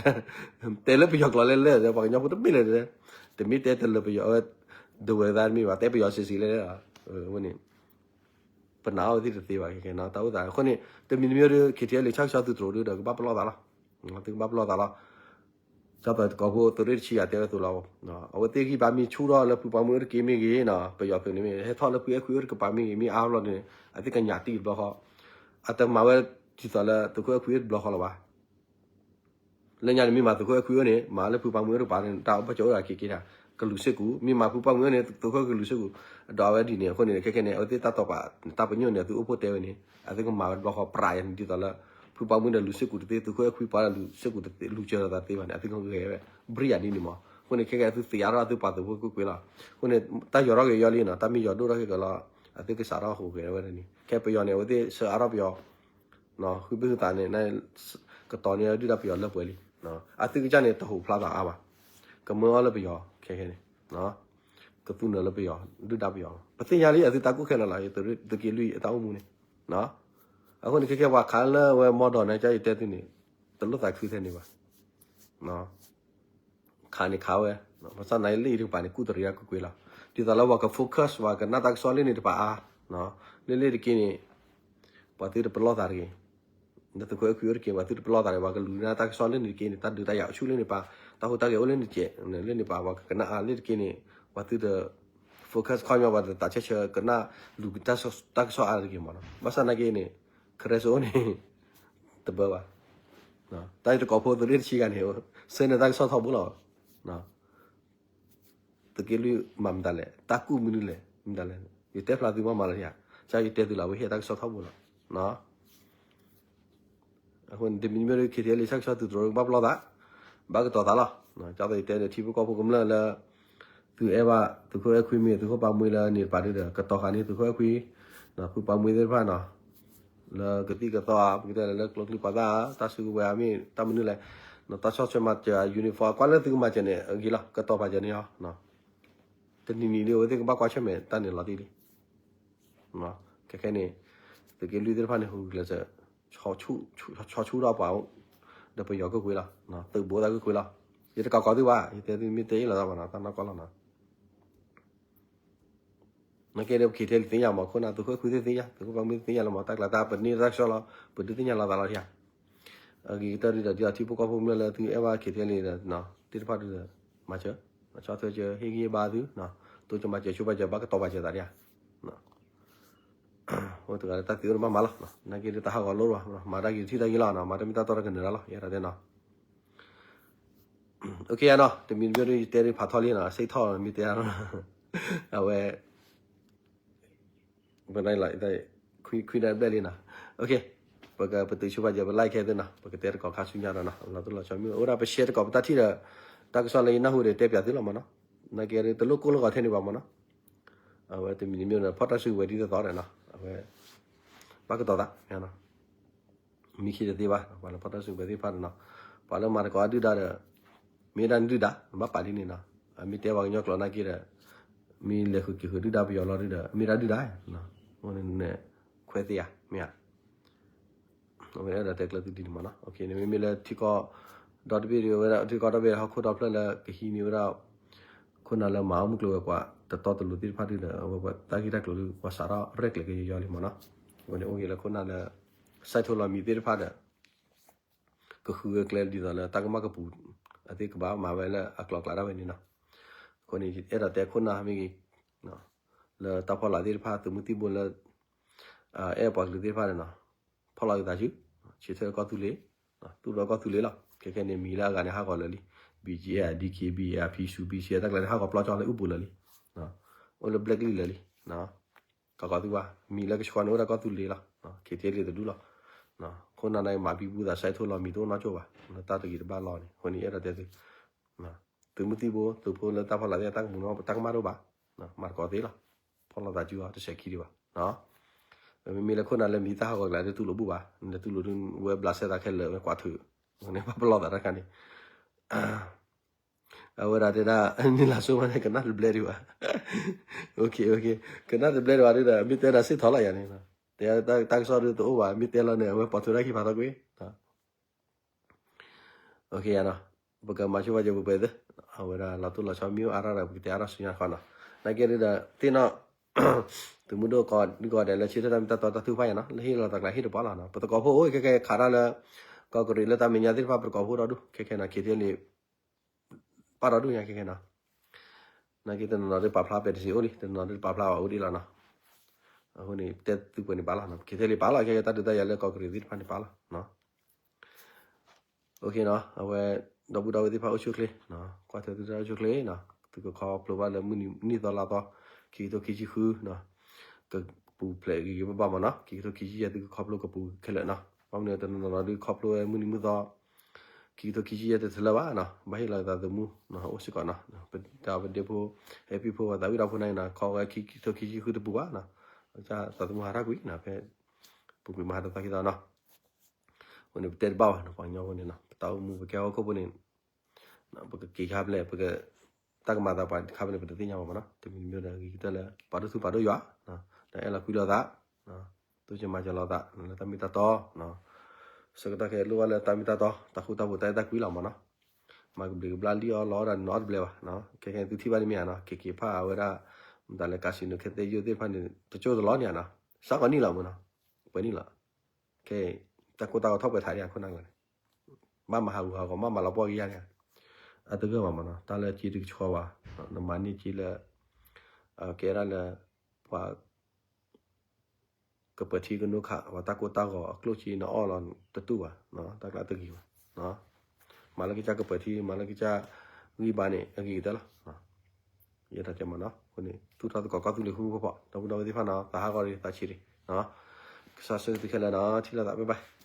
တဲလၢပယီၤကျိာ်လဲၤလဲၤဒီး ပှၤကညီဖိတမ့ၢ်လဲၤဒီး, တမ့ၢ်တဲတလၢပယီၤဝဲ, ဒဝဲသးတမ့ၢ်ဘၣ် တဲပယီၤစ့ၢ်စ့ၢ်လဲၤလဲၤ, အဝဲန့ၣ် ပနာ်အီၤဝဲသ့ၣ်တသ့ဘၣ် ခဲခဲနီၤ တၢ်အိၣ်သး အဃိန့ၣ် တမံၤတမံၤဒီး ခံထံလံ ဆၣ်ကစီၣ်သုးတြိၤဒုဒီး ကဘၣ်ပလီၢ်သးလီၤ, သုကဘၣ်ပလီၢ်သးလီၤ ကၠီသးတကိးဖိသုးရ့ၣ်တဆံအတဲဝဲအသိးလီၤ, အဝဲသ့ၣ်ဂံၢ်ဘါမ့ၢ်ဆူၣ်ထီၣ်လၢဖုပှၢ်မှ့အိၣ်တက့ၢ်မ့ၢ်ဂ့ၤနီၤ ပယီၤသုးန့ၣ်မ့ၢ် ဟဲထီၣ်လၢဖုအဲၣ်ခွံအိၣ်တကပၤမ့ၢ်ဂ့ၤ မ့ၢ်အါဘျီန့ၣ် အသ့ၣ်ကညးတံၢ်တဘျီဃီ, အတမၤဝဲဒ်သိးလၢသုးခိၣ်အဲၣ်ခွံအိၣ်တဘျီဃီလၢၤဘၣ် လၢညါန့ၣ်မ့ၢ်မၤသုးခိၣ်အဲၣ်ခွံအိၣ်န့ၣ် မၤလၢဖုပှၢ်မှ့အိၣ်တကပၤန့ၣ် တၢ်ဘၣ်ကၠိအိၣ်ဒၣ်က့ၤက့ၤတၢ် ကလူၤစ့ၢ်ကီး မ့ၢ်မၤဖုပှၢ်မှ့အိၣ်န့ၣ် သုးခိၣ်အဲၣ်ခွံကလူၤစ့ၢ်ကီး, အဒိးဝဲဒ်န့ၣ် အဃိန့ၣ် ခဲခဲန့ၣ် အဝဲသ့ၣ်တၢ်တီၢ်ပာ် တၢ်ပညိၣ်န့ၣ် အသုအိၣ်ဖှိၣ်တဲဝဲန့ၣ် အသုကမၤဝဲတဘျီဃီ ပြးယၤန့ၣ် ဒ်သိးလၢ ဖုပှၢ်မှ့ဒီးလူၤစ့ၢ်ကီးတသ့ သုးခိၣ်အဲၣ်ခွံပှၤလူၤစ့ၢ်ကီးတသ့ လူၤစၢၤလိာ်သးသ့ဘၣ်န့ၣ် အသုကဂဲၤဝဲ ဘြံယၤဒ်န့ၣ်မး, အဃိန့ၣ် ခဲခဲအသုသ့အါထီၣ်အသုပာ်သုးဖိကွ့ၢ်ကွ့ၢ်လီၤ, အဃိန့ၣ် တၢ်ယီၤထီၣ်က့ၤယီၤလံနီၤ တၢ်မ့ၢ်ယီၤဒိၣ်ထီၣ်က့ၤကလီၤ, အသုကစးထီၣ်ဟူးဂဲၤဝဲဒၣ်န့ၣ် ခဲပယီၤန့ၣ် အဝဲသ့ၣ်ဆှၢအါထီၣ်ပယီၤ ဃုဘ့ၣ်ဃုသးန့ၣ် ကတီၤန့ၢ်ဒုၣ်ဒါပယီၤလၢပှဲၤလံ, အသုကစၢ်န့ၣ် တဟူးဖျါသးအါဘၣ်, ကမၢအီၤလၢပယီၤ ခဲခဲန့ၣ် ကသူနၢၤလၢပယီၤ ဒုၣ်ဒါပယီၤလီၤ, ပသ့ၣ်ညါလံ အသုတၢ်ကူၣ်ခဲလၢာ်လီၤ သုးက့လွံၢ်အတၢ်အိၣ်မူန့ၣ်, အဃိန့ၣ် ခဲခဲပှၤခးလၢဝဲမီဒီးန့ၣ် ကယတဲသုန့ၣ် တလိၣ်သးခုထဲန့ၣ်ဘၣ် ခးန့ၣ်ခးဝဲ, ဘၣ်ဆၣ်သနာ်က့လၢအံၤတကပၤန့ၣ် ကူၣ်တရံးအါကွ့ၢ်ကွ့ၢ်လီၤ, ဒ်သိးလၢပှၤက focus ပှၤကနၣ်တၢ်ကစီၣ်လၢန့ၣ်တပၤအါ, လၢလၢတက့ၢ်န့ၣ် ပှၤသုတပလီၢ်သးတဂ့ၤ, လၢသုးခိၣ်အဲၣ်ခွံအိၣ်တက့ၢ် ပှၤသုတပလီၢ်သးတဂ့ၤ ပှၤကလူၤနၢ်တၢ်ကစီၣ်လၢန့ၣ်တက့ၢ်န့ၣ် တၢ်ဒုးတၢ်ယၤအိၣ်ဆူၣ်လၢန့ၣ်ပၤ, တၢ်ဟူးတၢ်ဂဲၤအိၣ်လၢန့ၣ်ကဲး, လၢန့ၣ်ပၤ ပှၤကကနၣ်အါလၢတက့ၢ်န့ၣ် ပှၤသုတ focus ခီပညီ ပှၤတသးဆၢဆၢကနၣ်လူၤတၢ်ကစီၣ်အါတဂ့ၤမးနီၤ, ဘၣ်ဆၣ်သနာ်က့န့ၣ် ခရဲစိအိၣ်န့ၣ် တဘၣ်ဘၣ်, တၢ်အံၤတကိးဖိသုးရ့ၣ်တဆံဂၤန့ၣ် ဆှၢန့ၢ်တၢ်ကစီၣ်ထီဘိလီၤ, သုးက့လွံၢ်မၤမတၤလဲၣ် တၢ်ကူၣ်မနုၤလဲၣ် မတၤလဲၣ်, ယတဲဖျါသုမးမးလၢယၤ, ကယတဲသုလၢအဝဲဟ့ၣ်တၢ်ကစီၣ်ထီဘိလီၤ, အဃိန့ၣ် တမံၤမ့ၢ်ဒ် ခံထံလံ ဆၣ်ကစီၣ်သုးတြိၤ ဘၣ်ပလီၢ်သး, ဘၣ်ကတီၤသးလီၤ, ကၠီသးယတဲဒီး ထံဖိကီၢ်ဖိကမျၢၢ်လၢ သုအဲၣ်ဘၣ်သုးခိၣ်အဲၣ်ခွံမ့ၢ်သုးခိၣ်ပၢ်မှံလၢန့ၣ်တပၤဒုဒီး ကတီၤဃာ်န့ၢ်သုးခိၣ်အဲၣ်ခွံ, ဖုပၢ်မှံသ့ၣ်တဖၣ်နီၤ, လၢကသံၣ်ကသီဧါ ပကတဲလၢကျိချံပှၤသၣ်ဧါ တၢ်စုကဝဲၤဧါမ့ၢ်တၢ်မနုၤလဲၣ်, တၢ်ဆီၣ်ထွဲမၤစၢၤ uniform ကွၢ်လၢသုကမၤစၢၤန့ၣ် အဂ့ၤလီၤ ကတီၤပာ်စၢၤန့ၣ်အီၤ, တနံၤနံၤဒ်အဝဲသ့ၣ်ကဘၣ်ကွၢ်ဆၢၣ်မဲာ်တၢ်န့ၣ်လီၤတံၢ်လံ, ခဲခဲန့ၣ် သုးက့လွံၢ်သ့ၣ်တဖၣ်န့ၣ် ဟူးဂဲၤစၢၤ ဆီဆူၣ်ထီၣ်ပှၤအိၣ်, ဒီးပယီၤကကွ့လီၤ, သုးဘူးသးကကွ့လီၤ, ယတကးကီသုဘၣ် ယတဲသုမ့ၢ်တဲအ့ၣ်လိာ်သးမနီၤ တၢ်နီၢ်ကီၢ်လီၤနီၤ. နကဲဒီးပ KTLA သ့ၣ်ညါမး ခိၣ်နၢ် သုးခိၣ်အဲၣ်ခွံသ့ၣ်သ့ၣ်ညါ သုးခိၣ်ပၢ်မှံသ့ၣ်ညါလီၤမး တၢ်ကျါတၢ်ပန့ၢ်တၢ်ကစီၣ်လီၤ ပဒုးသ့ၣ်ညါလီၤသးလီၤထံဧါ, အဂ့ၤကတၢၢ်ဒ်ဒီး ဒ်အထံဖိကီၢ်ဖိကမျၢၢ်လၢသုအဲၣ်ဘၣ် KTLA သ့ၣ်တဖၣ်ဒုဒီး မၤစၢၤ, ဆီၣ်ထွဲစၢၤ ဟ့ၣ်ဂံၢ်ဟ့ၣ်ဘါသု, တိစၢၤမၤစၢၤဆိပာ်စၢၤ ဘၣ်ကတီၤပာ်စၢၤသးဒ်ဧါ အိၣ်တဂၤလၢတၢ်သံအိၣ်တဘၣ်မၤလီၤ, နာ်က့ဒ်တၢ်ဟးဂီၤလိၣ်လီၤ, မၤတၢ်ဂ့ၤထံၣ်တၢ်ဂ့ၤလီၤ, မၤတၢ်မ့ၢ်တၢ်တီတၢ်ကနၢၤတၢ်လီၤ ယဲဒၣ်တဲနီၤ. အိၣ်ခ့နီၤ တမံၤတမံၤဒ်ယတဲဒ်ဖးထီလံနီၤ စ့ၣ်ထီၣ်မ့ၢ်တဲ, အဝဲ ခွံနၣ်ရံၣ်ဘျဲၣ်လံနီၤ, ပကပတုာ်ဆိပာ်စၢၤ ပ like ခဲသ့နီၤ ပကတဲတကိးခါဆူညါဒီးနီၤ လီၤတိၢ်လီၤဆီမ့ၢ် အိၣ်ဒၣ်ပ share တကိးပတၢ်ထံၣ်ဒီး တၢ်ကစီၣ်လၢယနၢ်ဟူဒီးတဲပၠးသုလီၤမးနီၤ, နာ်က့ဒ်တလိၣ်ကိၢ်လၢဂီၤထဲန့ၣ်ဘၣ်မးနီၤ, အဝဲတမံၤတမံၤဒီး ဖီၣ်တၢ်စုကဝဲၤဒ်သိးသိးဒီးနီၤ အဝဲ ဘၣ်ကတီၤသး မံခ့တသ့ဘၣ် ပှၤလၢဖီၣ်တၢ်စုကဝဲၤသ့ၣ်တဖၣ်ဒီးနီၤ, ပှၤလၢမၤတကိးအဒုၣ်ဒါဒီး မ့ၢ်ဒၣ်နဒုၣ်ဒါ နဘၣ်ပာ်ဒ်န့ၣ်နီၤ, အမ့ၢ်တဲပှၤကညီကျိာ်နာ်က့ဒီး မ့ၢ်လဲၤဃုာ်က့ၤဃုာ်ဒုၣ်ဒါပယီၤလီၤဒုဒီး မ့ၢ်ဒၣ်ဒုၣ်ဒါ, န့ၣ် ခွဲးသ့ဧါ မ့ၢ်ဧါ, အဝဲအဲၣ်ဒိးတဲကျၢၤသုဒ်န့ၣ်မးနီၤ, မ့မ့ၢ်လၢထံကီၢ် ဒီတဘ့ၣ်ဒီး ဝဲဒၣ်ထံကီၢ်ဒီဘ့ၣ်ဟီၣ်ခိၣ်ဒီဖျၢၣ်လၢကဟံးန့ၢ်ဝဲဒၣ် ခိၣ်နၢ်လၢမၤအီၣ်မုၢ်ကျိၤဝဲၤကွာ် တတီတလိၤသ့ၣ်တဖၣ်ဒုဒီး အဝဲပှၤတၢ်ဂ့ၢ်တၢ်ကျိၤဒု ပှၤစးထီၣ်ရဲၣ်ကျဲၤက့ၤယီၤလံမးနီၤ, အဝဲန့ၣ်အိၣ်က့ၤလၢခိၣ်နၢ်လၢ စဲးထိၣ်လီၤမံၤသ့ၣ်တဖၣ်ဒီး ကဃုဝဲကျဲဒ်သိးလၢတၢ်ကမၣ်ကပူၤ အသ့ၣ်ကဘၣ်မၤဝဲလၢအကျိၤအကျဲဒၣ်ဝဲန့ၣ်နီၤ, အဃိန့ၣ် အဲၣ်ဒိးတဲခိၣ်နၢ်မ့ၢ်ဂ့ၤ လၢတၢ်ဖီလာ်သ့ၣ်တဖၣ် သုးမုၢ်သံၣ်ဘိလၢ အဲၣ်ပှၤကလုာ်သ့ၣ်တဖၣ်န့ၣ်နီၤ, ဖီၣ်လီၤက့ၤသးစု, ဆၢထၢၣ်ကီၢ်သူလ့ၤ, သူၣ်ဒီးကီၢ်သူလ့ၤလီၤ, ခဲခဲန့ၣ် မံၤလၢအဂၤန့ၣ် ဟးဂီၤလၢာ်လံ, BGF, DKBA, PC, BC တၢ်ကျါန့ၣ် ဟးဂီၤပျီကၠီလၢအိၣ်ဘူးလၢာ်လံ, အိၣ်လၢ black list လၢာ်လံ, ကီၢ်ကီၢ်သူဘၣ်, မံၤလၢကဆှီန့ၣ်အိၣ်ဒၣ်ကီၢ်သူလ့ၤလီၤ, က့ၤထံလံတဒူၣ်လီၤ, ခိၣ်နၢ်န့ၣ် မၤဘံဘူသးစဲးထိၣ်လီၤမံၤတအိၣ်နီတကၠိၢ်ဘၣ်, တၢ်တဂ့ၤတဘၣ်လီၤန့ၣ် အဃိန့ၣ် အဲၣ်ဒိးတဲသု သုးမုၢ်သံၣ်ဘိ သုးဖိလၢတၢ်ဖီလာ်သ့ၣ်တဖၣ် တၢ်ကမၣ်တအိၣ်ဘၣ်, မၤတကိးသ့လီၤ, ဖီၣ်လီၤသးစုအီၤ တဆဲးခံဒံးဘၣ်, မ့မ့ၢ်လၢခိၣ်နၢ်လၢမံၤတၢ်ဟးဂီၤကျဲဒ်တူၢ်လိာ်ဘူၣ်ဘၣ်, နတူၢ်လိာ်ဒ်ဝဲဘျးစဲသးခဲလၢာ်ဝဲကွၢ်ထုး, န့ၣ်ဘၣ်ပလီၢ်သးတခါန့ၣ် အဝဲဒၣ်တဲဒၣ် နံၣ်လါစိမးန့ၣ် ကနၣ်တဘျဲဒံးဘၣ်, ကနၣ်တဘျဲဒံးဘၣ်ဒ်ဒီး မ့ၢ်တဲဒၣ်စ့ၢ်ထီၣ်လီၤယၤန့ၣ်, တဲတၢ်ကစီၣ်ဒ်တအိၣ်ဘၣ် မ့ၢ်တဲလီၤန့ၣ် အဝဲပိာ်ထွဲတၢ်ခံဖးထီကွံာ် ပကမၤဆိပာ်စၢၤပှဲၤပှဲၤသ့, အဝဲဒၣ်လီၤတိၢ်လီၤဆီမ့ၢ်အိၣ်အါထီၣ်ဒီး ပကတဲအါထီၣ်ဆူညါတခီနီၤ, နာ်က့ဒ်ဒီး သ့ၣ်နီၣ် သုးမုၢ်ဒိၣ်ကီးဒုကီးဒဲးလၢဆၢထၢၣ်တၢ်မ့ၢ်တၢ်တီတၢ်ထုကဖၣ်ယၤနီၤ, လၢဟ့ၣ်လီၤသးကျါဟ့ၣ်တပှၢ်လီၤနီၤ, ပသကိးဖိအိၣ်ခဲခဲခးတၢ်လၢ ကီၢ်ကရံးလၢတၢ်မဲာ်ညါသ့ၣ်တဖၣ် ပသကိးဖိဒီဒူၣ် ခဲခဲနီၤ, ခ့ထံလံ ပာ်ဒီဒူၣ်ညါခဲခဲနီၤ, နာ်က့တနီၤနီၤဒ်ပာ်ဖျါပဲတစ့အိၣ်လံ, တနီၤနီၤဒ်ပာ်ဖျါဘၣ်အိၣ်ဒ်လီၤနီၤ, အဃိန့ၣ် တဲသုပှဲၤန့ၣ်ပာ်လီၤနီၤ, ခ့ထံလံပာ်လီၤ ခဲခဲတၢ်ဒုးတၢ်ယၤလၢကီၢ်ကရံးသ့ၣ်တဖၣ်န့ၣ်ပာ်လီၤ OK နီၤ, အဝဲ ဒီပုၢ်ဒီဝဲၢ်သ့ၣ်တဖၣ်အိၣ်ဆူၣ်ချ့, ကွၢ်ထွဲသုတၢ်အိၣ်ဆူၣ်ချ့နီၤ, သုကခီဖျိဘၣ်လၢမုၢ်နံၤနံၣ်သီလါသီ, ခံကထိခံဆံဃုနီၤ, ကပူၤဖျဲးဂ့ၤဂ့ၤဘၣ်ဘၣ်မးနီၤ, ခံကထိခံဆံယဲၢ်သုကခီဖျိကပူၤခဲလၢာ်နီၤ, ဘၣ်မနုၤတနီၤနီၤဒုးခီဖျိဝဲမုၢ်နံၤမုၢ်သီ, ခံကထိခံဆံယဲၢ်တထလၢဘၣ်နီၤ, ဘၣ်ဟ့ၣ်လီၤသးသမူ အိၣ်စ့ၢ်ကီးနီၤ, ပတၢ်ပဒ့ဖိ ဟဲပံၤဖိဝဲသးဝံၣ်ဒီဖိန့ၣ်နီၤ, ခီဝဲခံကထိခံဆံဃုတပူၤဘၣ်နီၤ, သးသမူဟးထီၣ်ကွံာ်နီၤ, ဖဲ ပူၤကွံာ်မၤဟးထီၣ်သးခံသီနီၤ အဃိန့ၣ် ပတဲတဘၣ်ဘၣ်နီၤ, ပှၤကညီအဃိန့ၣ်နီၤ, ပတၢ်အိၣ်မူပကဲဟီၣ်ခိၣ်ဖိန့ၣ် ပကက့ၤခါဖျဲၣ် ပက တၢ်ကမၤသးပှၤတခါဖဲန့ၣ် ပတသ့ၣ်ညါဘၣ်မးနီၤ, တမံၤမံၤဒီးဂ့ၤကတၢၢ်လၢ ပာ်ဒိၣ်ထူပာ်ဒိၣ်ယွၤ, ဒီးအဲၣ်လီၤကွံလီၤသး, တိစၢၤမၤစၢၤလီၤသး လၢတၢ်မ့ၢ်တၢ်တီ, ဆၢကတီၢ်ခဲအံၤလိၣ်ဘၣ်လၢတၢ်မ့ၢ်တၢ်တီ, တၢ်ဃူတၢ်ဖိးတၢ်အဲၣ်တၢ်ကွံလီၤမးနီၤ, မၤကဘျံးကဘျၣ်လံအီၣ်လီအီၣ်ဒၣ်နီတဘျီဘၣ်, ခဲခဲအံၤသုထံၣ်ဘၣ်န့ၣ်မ့ၢ်ဧါနီၤ, က့ၤက့ၤဖၣ်အဝဲဒၣ် မတၤလဲၣ် casino ခဲသ့ၣ်ယိၣ်သ့ၣ်တဖၣ်န့ၣ် တကၠိၢ်တလီၤန့ၣ်ဧါနီၤ, စးကီးနံၣ်လီၤမးနီၤ, ပှဲၤနံၣ်လီၤ, ခဲအံၤ တၢ်ကိၢ်တၢ်ဂီၤထီၣ်ပှဲၤထးဒံးဧါ ခိၣ်နၢ်ဂၤန့ၣ်, ဘၣ်မၤဟးဂူာ်ဟးဂီၤ ဘၣ်မၤလီၤပှီၢ်က့ၤယါန့ၣ်, အတဂၢၢ်ဘၣ်မးနီၤ, တၢ်လၢက့တကဆှီဘၣ်, နမၤန့ၢ်က့လၢ ကဲဒၣ်လၢ ပှၤ ကပၢၤထံကနိခး ပှၤတၢ်ကိၢ်တၢ်ဂီၤအကျိၣ်က့နအီၣ်လီၤတတူၢ်ဘၣ်, တၢ်ကျါတဂ့ၤဘၣ်, မၤလၢကစၢ်ကပၢၤထံ မၤလၢကစၢ်ဂံၢ်ဘါန့ၣ် အဂ့ၤကတၢၢ်လီၤ, ယဲဒၣ်ကဲမးနီၤ, အဃိန့ၣ် သူၣ်ထီၣ်သကိးကီၢ်သူလ့ၤဃူဃူဖိးဖိး ဒီပုၢ်ဒီဝဲၢ်သ့ၣ်တဖၣ်နီၤ, သးဟးဂီၤရံ သးဆံးရံ, ကစၢ်ဆိၣ်ဂ့ၤသုခဲလၢာ်နီၤ, ထံၣ်လိာ်သး bye bye.